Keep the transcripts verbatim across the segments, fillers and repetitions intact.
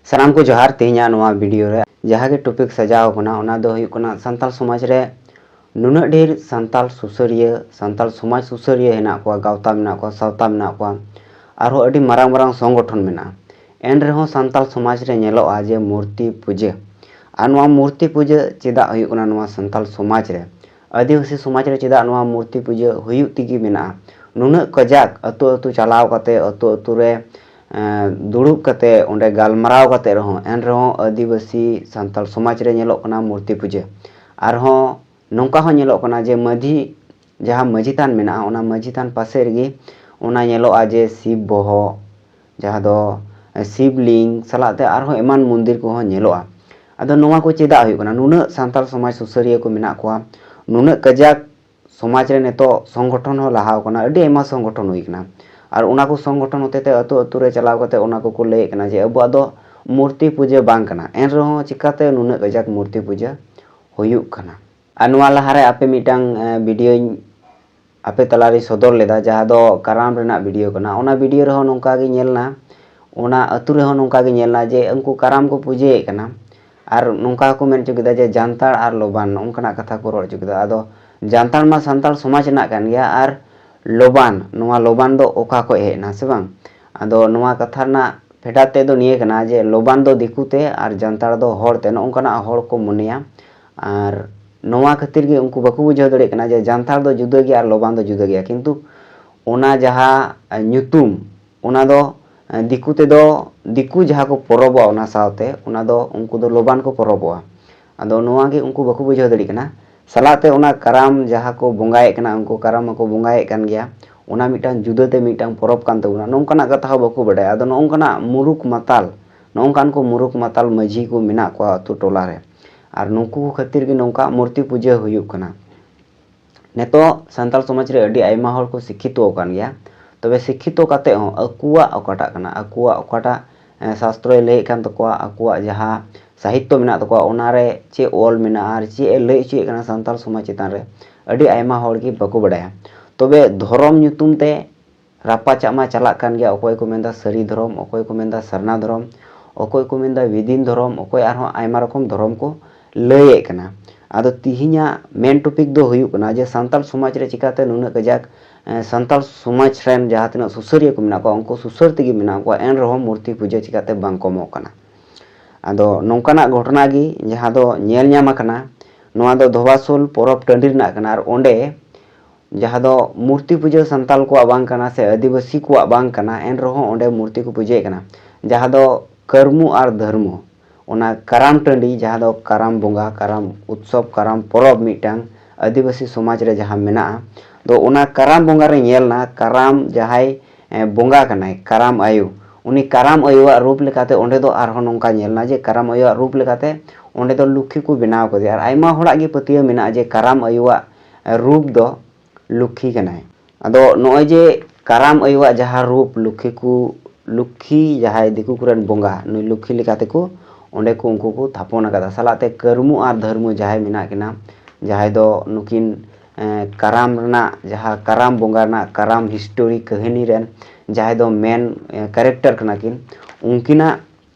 ᱥᱟᱱᱟᱢ ᱠᱚ ᱡᱚᱦᱟᱨ᱾ ᱛᱮᱦᱮᱧᱟᱜ ᱱᱚᱣᱟ ᱵᱷᱤᱰᱤᱭᱳ ᱨᱮ ᱡᱟᱦᱟᱸ ᱜᱮ ᱴᱚᱯᱤᱠ ᱥᱟᱡᱟᱣ ᱟᱠᱟᱱᱟ, ᱚᱱᱟ ᱫᱚ ᱦᱩᱭᱩᱜ ᱠᱟᱱᱟ ᱥᱟᱱᱛᱟᱲ ᱥᱚᱢᱟᱡᱽ ᱨᱮ ᱱᱩᱱᱟᱹᱜ ᱰᱷᱮᱨ ᱥᱟᱱᱛᱟᱲ ᱥᱩᱥᱟᱹᱨᱤᱭᱟᱹ, ᱥᱟᱱᱛᱟᱲ ᱥᱚᱢᱟᱡᱽ ᱥᱩᱥᱟᱹᱨᱤᱭᱟᱹ ᱦᱮᱱᱟᱜ ᱠᱚᱣᱟ, ᱜᱟᱶᱛᱟ ᱢᱮᱱᱟᱜ ᱠᱚᱣᱟ, ᱥᱟᱶᱛᱟ ᱢᱮᱱᱟᱜ ᱠᱚᱣᱟ, ᱟᱨᱦᱚᱸ ᱟᱹᱰᱤ ᱢᱟᱨᱟᱝ ᱢᱟᱨᱟᱝ ᱥᱚᱝᱜᱚᱴᱷᱚᱱ ᱢᱮᱱᱟᱜᱼᱟ᱾ ᱮᱱ ᱨᱮᱦᱚᱸ ᱥᱟᱱᱛᱟᱲ ᱥᱚᱢᱟᱡᱽ ᱨᱮ ᱧᱮᱞᱚᱜᱼᱟ ᱡᱮ ᱢᱩᱨᱛᱤ ᱯᱩᱡᱟᱹ᱾ ᱟᱨ ᱱᱚᱣᱟ ᱢᱩᱨᱛᱤ ᱯᱩᱡᱟᱹ ᱪᱮᱫᱟᱜ ᱦᱩᱭᱩᱜ ᱠᱟᱱᱟ ᱱᱚᱣᱟ ᱥᱟᱱᱛᱟᱲ ᱥᱚᱢᱟᱡᱽ ᱨᱮ? ᱟᱹᱫᱤᱵᱟᱹᱥᱤ ᱥᱚᱢᱟᱡᱽ ᱨᱮ ᱪᱮᱫᱟᱜ ᱱᱚᱣᱟ ᱢᱩᱨᱛᱤ ᱯᱩᱡᱟᱹ ᱦᱩᱭᱩᱜ ᱛᱮᱜᱮ ᱢᱮᱱᱟᱜᱼᱟ? ᱱᱩᱱᱟᱹᱜ ᱠᱟᱡᱟᱠ ᱟᱹᱛᱩ ᱟᱹᱛᱩ ᱪᱟᱞᱟᱣ ᱠᱟᱛᱮ, ᱟᱹᱛᱩ ᱟᱹᱛᱩ ᱨᱮ, ᱮᱸ, ᱫᱩᱲᱩᱵ ᱠᱟᱛᱮ, ᱚᱸᱰᱮ ᱜᱟᱞᱢᱟᱨᱟᱣ ᱠᱟᱛᱮ ᱨᱮᱦᱚᱸ, ᱮᱱ ᱨᱮᱦᱚᱸ ᱟᱹᱫᱤᱵᱟᱹᱥᱤ ᱥᱟᱱᱛᱟᱲ ᱥᱚᱢᱟᱡᱽ ᱨᱮ ᱧᱮᱞᱚᱜ ᱠᱟᱱᱟ ᱢᱩᱨᱛᱤ ᱯᱩᱡᱟᱹ᱾ ᱟᱨᱦᱚᱸ ᱱᱚᱝᱠᱟ ᱦᱚᱸ ᱧᱮᱞᱚᱜ ᱠᱟᱱᱟ ᱡᱮ ᱢᱟᱹᱡᱷᱤ, ᱡᱟᱦᱟᱸ ᱢᱟᱹᱡᱷᱤ ᱛᱷᱟᱱ ᱢᱮᱱᱟᱜᱼᱟ, ᱚᱱᱟ ᱢᱟᱹᱡᱷᱤ ᱛᱷᱟᱱ ᱯᱟᱥᱮ ᱨᱮᱜᱮ ᱚᱱᱟ ᱧᱮᱞᱚᱜᱼᱟ ᱡᱮ ᱥᱤᱵ ᱵᱚᱦᱚᱜ, ᱡᱟᱦᱟᱸ ᱫᱚ ᱥᱤᱵ ᱞᱤᱝ ᱥᱟᱞᱟᱜ ᱛᱮ ᱟᱨᱦᱚᱸ ᱮᱢᱟᱱ ᱢᱚᱱᱫᱤᱨ ᱠᱚᱦᱚᱸ ᱧᱮᱞᱚᱜᱼᱟ᱾ ᱟᱫᱚ ᱱᱚᱣᱟ ᱠᱚ ᱪᱮᱫᱟᱜ ᱦᱩᱭᱩᱜ ᱠᱟᱱᱟ? ᱱᱩᱱᱟᱹᱜ ᱥᱟᱱᱛᱟᱲ ᱥᱚᱢᱟᱡᱽ ᱥᱩᱥᱟᱹᱨᱤᱭᱟᱹ ᱠᱚ ᱢᱮᱱᱟᱜ ᱠᱚᱣᱟ, ᱱᱩᱱᱟᱹᱜ ᱠᱟᱡᱟᱠ ᱥᱚᱢᱟᱡᱽ ᱨᱮ ᱱᱤᱛᱚᱜ ᱥᱚᱝᱜᱚᱴᱷᱚᱱ ᱦᱚᱸ ᱞᱟᱦᱟᱣ ᱠᱟᱱᱟ, ᱟᱹᱰᱤ ᱟᱭᱢᱟ ᱥᱚᱝᱜᱚᱴᱷᱚᱱ ᱦᱩᱭ ᱠᱟᱱᱟ᱾ ᱟᱨ ᱚᱱᱟ ᱠᱚ ᱥᱚᱝᱜᱚᱴᱷᱚᱱ ᱦᱚᱛᱮ ᱛᱮ ᱟᱹᱛᱩ ᱟᱹᱛᱩ ᱨᱮ ᱪᱟᱞᱟᱣ ᱠᱟᱛᱮ ᱚᱱᱟ ᱠᱚᱠᱚ ᱞᱟᱹᱭᱮᱫ ᱠᱟᱱᱟ ᱡᱮ ᱟᱵᱚᱣᱟᱜ ᱫᱚ ᱢᱩᱨᱛᱤ ᱯᱩᱡᱟᱹ ᱵᱟᱝ ᱠᱟᱱᱟ᱾ ᱮᱱ ᱨᱮᱦᱚᱸ ᱪᱤᱠᱟᱛᱮ ᱱᱩᱱᱟᱹᱜ ᱠᱟᱡᱟᱠ ᱢᱩᱨᱛᱤ ᱯᱩᱡᱟᱹ ᱦᱩᱭᱩᱜ ᱠᱟᱱᱟ? ᱟᱨ ᱱᱚᱣᱟ ᱞᱟᱦᱟᱨᱮ ᱟᱯᱮ ᱢᱤᱫᱴᱟᱝ, ᱮ, ᱵᱷᱤᱰᱤᱭᱳᱧ ᱟᱯᱮ ᱛᱟᱞᱟᱨᱮᱧ ᱥᱚᱫᱚᱨ ᱞᱮᱫᱟ, ᱡᱟᱦᱟᱸ ᱫᱚ ᱠᱟᱨᱟᱢ ᱨᱮᱱᱟᱜ ᱵᱷᱤᱰᱤᱭᱳ ᱠᱟᱱᱟ᱾ ᱚᱱᱟ ᱵᱷᱤᱰᱤᱭᱳ ᱨᱮᱦᱚᱸ ᱱᱚᱝᱠᱟ ᱜᱮ ᱧᱮᱞ ᱮᱱᱟ, ᱚᱱᱟ ᱟᱹᱛᱩ ᱨᱮᱦᱚᱸ ᱱᱚᱝᱠᱟ ᱜᱮ ᱧᱮᱞ ᱮᱱᱟ ᱡᱮ ᱩᱱᱠᱩ ᱠᱟᱨᱟᱢ ᱠᱚ ᱯᱩᱡᱟᱹᱭᱮᱫ ᱠᱟᱱᱟ᱾ ᱟᱨ ᱱᱚᱝᱠᱟ ᱦᱚᱸᱠᱚ ᱢᱮᱱ ᱦᱚᱪᱚ ᱠᱮᱫᱟ ᱡᱮ ᱡᱟᱱᱛᱟᱲ ᱟᱨ ᱞᱚᱵᱟᱱ, ᱱᱚᱝᱠᱟᱱᱟᱜ ᱠᱟᱛᱷᱟ ᱠᱚ ᱨᱚᱲ ᱦᱚᱪᱚ ᱠᱮᱫᱟ᱾ ᱟᱫᱚ ᱡᱟᱱᱛᱟᱲ ᱢᱟ ᱥᱟᱱᱛᱟᱲ ᱥᱚᱢᱟᱡᱽ ᱨᱮᱱᱟᱜ ᱠᱟᱱ ᱜᱮᱭᱟ, ᱟᱨ ᱞᱚᱵᱟᱱ, ᱱᱚᱣᱟ ᱞᱚᱵᱟᱱ ᱫᱚ ᱚᱠᱟ ᱠᱷᱚᱱ ᱦᱮᱡ ᱮᱱᱟ ᱥᱮ ᱵᱟᱝ? ᱟᱫᱚ ᱱᱚᱣᱟ ᱠᱟᱛᱷᱟ ᱨᱮᱱᱟᱜ ᱯᱷᱮᱰᱟᱛ ᱛᱮᱫ ᱫᱚ ᱱᱤᱭᱟᱹ ᱠᱟᱱᱟ ᱡᱮ ᱞᱚᱵᱟᱱ ᱫᱚ ᱫᱤᱠᱩ ᱛᱮ ᱟᱨ ᱡᱟᱱᱛᱟᱲ ᱫᱚ ᱦᱚᱲ ᱛᱮ, ᱱᱚᱜᱼᱚ ᱱᱚᱝᱠᱟᱱᱟᱜ ᱦᱚᱲ ᱠᱚ ᱢᱚᱱᱮᱭᱟ᱾ ᱟᱨ ᱱᱚᱣᱟ ᱠᱷᱟᱹᱛᱤᱨ ᱜᱮ ᱩᱱᱠᱩ ᱵᱟᱠᱚ ᱵᱩᱡᱷᱟᱹᱣ ᱫᱟᱲᱮᱭᱟᱜ ᱠᱟᱱᱟ ᱡᱮ ᱡᱟᱱᱛᱟᱲ ᱫᱚ ᱡᱩᱫᱟᱹ ᱜᱮᱭᱟ ᱟᱨ ᱞᱚᱵᱟᱱ ᱫᱚ ᱡᱩᱫᱟᱹ ᱜᱮᱭᱟ, ᱠᱤᱱᱛᱩ ᱚᱱᱟ ᱡᱟᱦᱟᱸ, ᱮ, ᱧᱩᱛᱩᱢ, ᱚᱱᱟ ᱫᱚ, ᱮ, ᱫᱤᱠᱩ ᱛᱮᱫᱚ, ᱫᱤᱠᱩ ᱡᱟᱦᱟᱸ ᱠᱚ ᱯᱚᱨᱚᱵᱚᱜᱼᱟ, ᱚᱱᱟ ᱥᱟᱶᱛᱮ ᱚᱱᱟ ᱫᱚ ᱩᱱᱠᱩ ᱫᱚ ᱞᱚᱵᱟᱱ ᱠᱚ ᱯᱚᱨᱚᱵᱚᱜᱼᱟ᱾ ᱟᱫᱚ ᱱᱚᱣᱟ ᱜᱮ ᱩᱱᱠᱩ ᱵᱟᱠᱚ ᱵᱩᱡᱷᱟᱹᱣ ᱫᱟᱲᱮᱭᱟᱜ ᱠᱟᱱᱟ᱾ ᱥᱟᱞᱟᱜ ᱛᱮ ᱚᱱᱟ ᱠᱟᱨᱟᱢ ᱡᱟᱦᱟᱸ ᱠᱚ ᱵᱚᱸᱜᱟᱭᱮᱫ ᱠᱟᱱᱟ, ᱩᱱᱠᱩ ᱠᱟᱨᱟᱢ ᱦᱚᱸᱠᱚ ᱵᱚᱸᱜᱟᱭᱮᱫ ᱠᱟᱱ ᱜᱮᱭᱟ, ᱚᱱᱟ ᱢᱤᱫᱴᱟᱝ ᱡᱩᱫᱟᱹ ᱛᱮ ᱢᱤᱫᱴᱟᱝ ᱯᱚᱨᱚᱵᱽ ᱠᱟᱱ ᱛᱟᱵᱚᱱᱟ, ᱱᱚᱝᱠᱟᱱᱟᱜ ᱠᱟᱛᱷᱟ ᱦᱚᱸ ᱵᱟᱠᱚ ᱵᱟᱰᱟᱭᱟ᱾ ᱟᱫᱚ ᱱᱚᱜᱼᱚ ᱱᱚᱝᱠᱟᱱᱟᱜ ᱢᱩᱨᱩᱠ ᱢᱟᱛᱟᱞ, ᱱᱚᱜᱼᱚ ᱱᱚᱝᱠᱟᱱ ᱠᱚ ᱢᱩᱨᱩᱠ ᱢᱟᱛᱟᱞ ᱢᱟᱹᱡᱷᱤ ᱠᱚ ᱢᱮᱱᱟᱜ ᱠᱚᱣᱟ ᱟᱹᱛᱩ ᱴᱚᱞᱟ ᱨᱮ, ᱟᱨ ᱱᱩᱠᱩ ᱠᱚ ᱠᱷᱟᱹᱛᱤᱨ ᱜᱮ ᱱᱚᱝᱠᱟ ᱢᱩᱨᱛᱤ ᱯᱩᱡᱟᱹ ᱦᱩᱭᱩᱜ ᱠᱟᱱᱟ᱾ ᱱᱤᱛᱚᱜ ᱥᱟᱱᱛᱟᱲ ᱥᱚᱢᱟᱡᱽ ᱨᱮ ᱟᱹᱰᱤ ᱟᱭᱢᱟ ᱦᱚᱲ ᱠᱚ ᱥᱤᱠᱠᱷᱤᱛᱚ ᱟᱠᱟᱱ ᱜᱮᱭᱟ, ᱛᱚᱵᱮ ᱥᱤᱠᱠᱷᱤᱛᱚ ᱠᱟᱛᱮ ᱦᱚᱸ ᱟᱠᱚᱣᱟᱜ ᱚᱠᱟᱴᱟᱜ ᱠᱟᱱᱟ, ᱟᱠᱚᱣᱟᱜ ᱚᱠᱟᱴᱟᱜ, ᱮ, ᱥᱟᱥᱛᱨᱚᱭ ᱞᱟᱹᱭᱮᱫ ᱠᱟᱱ ᱛᱟᱠᱚᱣᱟ, ᱟᱠᱚᱣᱟᱜ ᱡᱟᱦᱟᱸ ᱥᱟᱦᱤᱛᱛᱚ ᱢᱮᱱᱟᱜ ᱛᱟᱠᱚᱣᱟ, ᱚᱱᱟᱨᱮ ᱪᱮᱫ ᱚᱞ ᱢᱮᱱᱟᱜᱼᱟ ᱟᱨ ᱪᱮᱫ ᱮ ᱞᱟᱹᱭ ᱦᱚᱪᱚᱭᱮᱫ ᱠᱟᱱᱟ ᱥᱟᱱᱛᱟᱲ ᱥᱚᱢᱟᱡᱽ ᱪᱮᱛᱟᱱ ᱨᱮ, ᱟᱹᱰᱤ ᱟᱭᱢᱟ ᱦᱚᱲ ᱜᱮ ᱵᱟᱠᱚ ᱵᱟᱰᱟᱭᱟ᱾ ᱛᱚᱵᱮ ᱫᱷᱚᱨᱚᱢ ᱧᱩᱛᱩᱢ ᱛᱮ ᱨᱟᱯᱟᱪᱟᱜ ᱢᱟ ᱪᱟᱞᱟᱜ ᱠᱟᱱ ᱜᱮᱭᱟ, ᱚᱠᱚᱭ ᱠᱚ ᱢᱮᱱᱫᱟ ᱥᱟᱹᱨᱤ ᱫᱷᱚᱨᱚᱢ, ᱚᱠᱚᱭ ᱠᱚ ᱢᱮᱱᱫᱟ ᱥᱟᱨᱱᱟ ᱫᱷᱚᱨᱚᱢ, ᱚᱠᱚᱭ ᱠᱚ ᱢᱮᱱᱫᱟ ᱵᱤᱫᱤᱱ ᱫᱷᱚᱨᱚᱢ, ᱚᱠᱚᱭ ᱟᱨᱦᱚᱸ ᱟᱭᱢᱟ ᱨᱚᱠᱚᱢ ᱫᱷᱚᱨᱚᱢ ᱠᱚ ᱞᱟᱹᱭᱮᱫ ᱠᱟᱱᱟ᱾ ᱟᱫᱚ ᱛᱤᱦᱤᱧᱟᱜ ᱢᱮᱱ ᱴᱚᱯᱤᱠ ᱫᱚ ᱦᱩᱭᱩᱜ ᱠᱟᱱᱟ ᱡᱮ ᱥᱟᱱᱛᱟᱲ ᱥᱚᱢᱟᱡᱽ ᱨᱮ ᱪᱤᱠᱟᱛᱮ ᱱᱩᱱᱟᱹᱜ ᱠᱟᱡᱟᱠ ᱮᱸ, ᱥᱟᱱᱛᱟᱲ ᱥᱚᱢᱟᱡᱽ ᱨᱮᱱ ᱡᱟᱦᱟᱸ ᱛᱤᱱᱟᱹᱜ ᱥᱩᱥᱟᱹᱨᱤᱭᱟᱹ ᱠᱚ ᱢᱮᱱᱟᱜ ᱠᱚᱣᱟ, ᱩᱱᱠᱩ ᱥᱩᱥᱟᱹᱨ ᱛᱮᱜᱮ ᱢᱮᱱᱟᱜ ᱠᱚᱣᱟ, ᱮᱱ ᱨᱮᱦᱚᱸ ᱢᱩᱨᱛᱤ ᱯᱩᱡᱟᱹ ᱪᱤᱠᱟᱛᱮ ᱵᱟᱝ ᱠᱚᱢᱚᱜ ᱠᱟᱱᱟ? ᱟᱫᱚ ᱱᱚᱝᱠᱟᱱᱟᱜ ᱜᱷᱚᱴᱚᱱᱟ ᱜᱮ ᱡᱟᱦᱟᱸ ᱫᱚ ᱧᱮᱞ ᱧᱟᱢ ᱟᱠᱟᱱᱟ, ᱱᱚᱣᱟ ᱫᱚ ᱫᱷᱚᱵᱟᱥᱳᱞ ᱯᱚᱨᱚᱵᱽ ᱴᱟᱺᱰᱤ ᱨᱮᱱᱟᱜ ᱠᱟᱱᱟ᱾ ᱟᱨ ᱚᱸᱰᱮ ᱡᱟᱦᱟᱸ ᱫᱚ ᱢᱩᱨᱛᱤ ᱯᱩᱡᱟᱹ ᱥᱟᱱᱛᱟᱲ ᱠᱚᱣᱟᱜ ᱵᱟᱝ ᱠᱟᱱᱟ ᱥᱮ ᱟᱹᱫᱤᱵᱟᱹᱥᱤ ᱠᱚᱣᱟᱜ ᱵᱟᱝ ᱠᱟᱱᱟ, ᱮᱱ ᱨᱮᱦᱚᱸ ᱚᱸᱰᱮ ᱢᱩᱨᱛᱤ ᱠᱚ ᱯᱩᱡᱟᱹᱭᱮᱫ ᱠᱟᱱᱟ, ᱡᱟᱦᱟᱸ ᱫᱚ ᱠᱟᱹᱨᱢᱩ ᱟᱨ ᱫᱷᱟᱹᱨᱢᱩ, ᱚᱱᱟ ᱠᱟᱨᱟᱢ ᱴᱟᱺᱰᱤ, ᱡᱟᱦᱟᱸ ᱫᱚ ᱠᱟᱨᱟᱢ ᱵᱚᱸᱜᱟ, ᱠᱟᱨᱟᱢ ᱩᱛᱥᱚᱵᱽ, ᱠᱟᱨᱟᱢ ᱯᱚᱨᱚᱵᱽ ᱢᱤᱫᱴᱟᱝ ᱟᱹᱫᱤᱵᱟᱹᱥᱤ ᱥᱚᱢᱟᱡᱽ ᱨᱮ ᱡᱟᱦᱟᱸ ᱢᱮᱱᱟᱜᱼᱟ, ᱫᱚ ᱚᱱᱟ ᱠᱟᱨᱟᱢ ᱵᱚᱸᱜᱟ ᱨᱮ ᱧᱮᱞ ᱮᱱᱟ, ᱠᱟᱨᱟᱢ ᱡᱟᱦᱟᱸᱭ ᱮ, ᱵᱚᱸᱜᱟ ᱠᱟᱱᱟᱭ, ᱠᱟᱨᱟᱢ ᱟᱭᱳ᱾ ᱩᱱᱤ ᱠᱟᱨᱟᱢ ᱟᱭᱳᱣᱟᱜ ᱨᱩᱯ ᱞᱮᱠᱟᱛᱮ ᱚᱸᱰᱮ ᱫᱚ ᱟᱨᱦᱚᱸ ᱱᱚᱝᱠᱟ ᱧᱮᱞ ᱮᱱᱟ ᱡᱮ ᱠᱟᱨᱟᱢ ᱟᱭᱳᱣᱟᱜ ᱨᱩᱯ ᱞᱮᱠᱟᱛᱮ ᱚᱸᱰᱮ ᱫᱚ ᱞᱩᱠᱠᱷᱤ ᱠᱚ ᱵᱮᱱᱟᱣ ᱠᱟᱫᱮᱭᱟ᱾ ᱟᱨ ᱟᱭᱢᱟ ᱦᱚᱲᱟᱜ ᱜᱮ ᱯᱟᱹᱛᱭᱟᱹᱣ ᱢᱮᱱᱟᱜᱼᱟ ᱡᱮ ᱠᱟᱨᱟᱢ ᱟᱭᱳᱣᱟᱜ ᱨᱩᱯ ᱫᱚ ᱞᱩᱠᱠᱷᱤ ᱠᱟᱱᱟᱭ᱾ ᱟᱫᱚ ᱱᱚᱜᱼᱚᱭ ᱡᱮ ᱠᱟᱨᱟᱢ ᱟᱭᱳᱣᱟᱜ ᱡᱟᱦᱟᱸ ᱨᱩᱯ, ᱞᱩᱠᱠᱷᱤ ᱠᱚ, ᱞᱩᱠᱠᱷᱤ ᱡᱟᱦᱟᱸᱭ ᱫᱤᱠᱩ ᱠᱚᱨᱮᱱ ᱵᱚᱸᱜᱟ, ᱱᱩᱭ ᱞᱩᱠᱠᱷᱤ ᱞᱮᱠᱟ ᱛᱮᱠᱚ ᱚᱸᱰᱮ ᱠᱚ, ᱩᱱᱠᱩ ᱠᱚ ᱛᱷᱟᱯᱚᱱ ᱟᱠᱟᱫᱟ᱾ ᱥᱟᱞᱟᱜ ᱛᱮ ᱠᱟᱹᱨᱢᱩ ᱟᱨ ᱫᱷᱟᱹᱨᱢᱩ ᱡᱟᱦᱟᱸᱭ ᱢᱮᱱᱟᱜ ᱠᱤᱱᱟ, ᱡᱟᱦᱟᱸᱭ ᱫᱚ ᱱᱩᱠᱤᱱ ᱮᱸ, ᱠᱟᱨᱟᱢ ᱨᱮᱱᱟᱜ ᱡᱟᱦᱟᱸ ᱠᱟᱨᱟᱢ ᱵᱚᱸᱜᱟ ᱨᱮᱱᱟᱜ ᱠᱟᱨᱟᱢ ᱦᱤᱥᱴᱳᱨᱤ ᱠᱟᱹᱦᱱᱤ ᱨᱮᱱ ᱡᱟᱦᱟᱸᱭ ᱫᱚ ᱢᱮᱱ ᱠᱮᱨᱮᱠᱴᱟᱨ ᱠᱟᱱᱟ ᱠᱤᱱ, ᱩᱱᱠᱤᱱᱟᱜ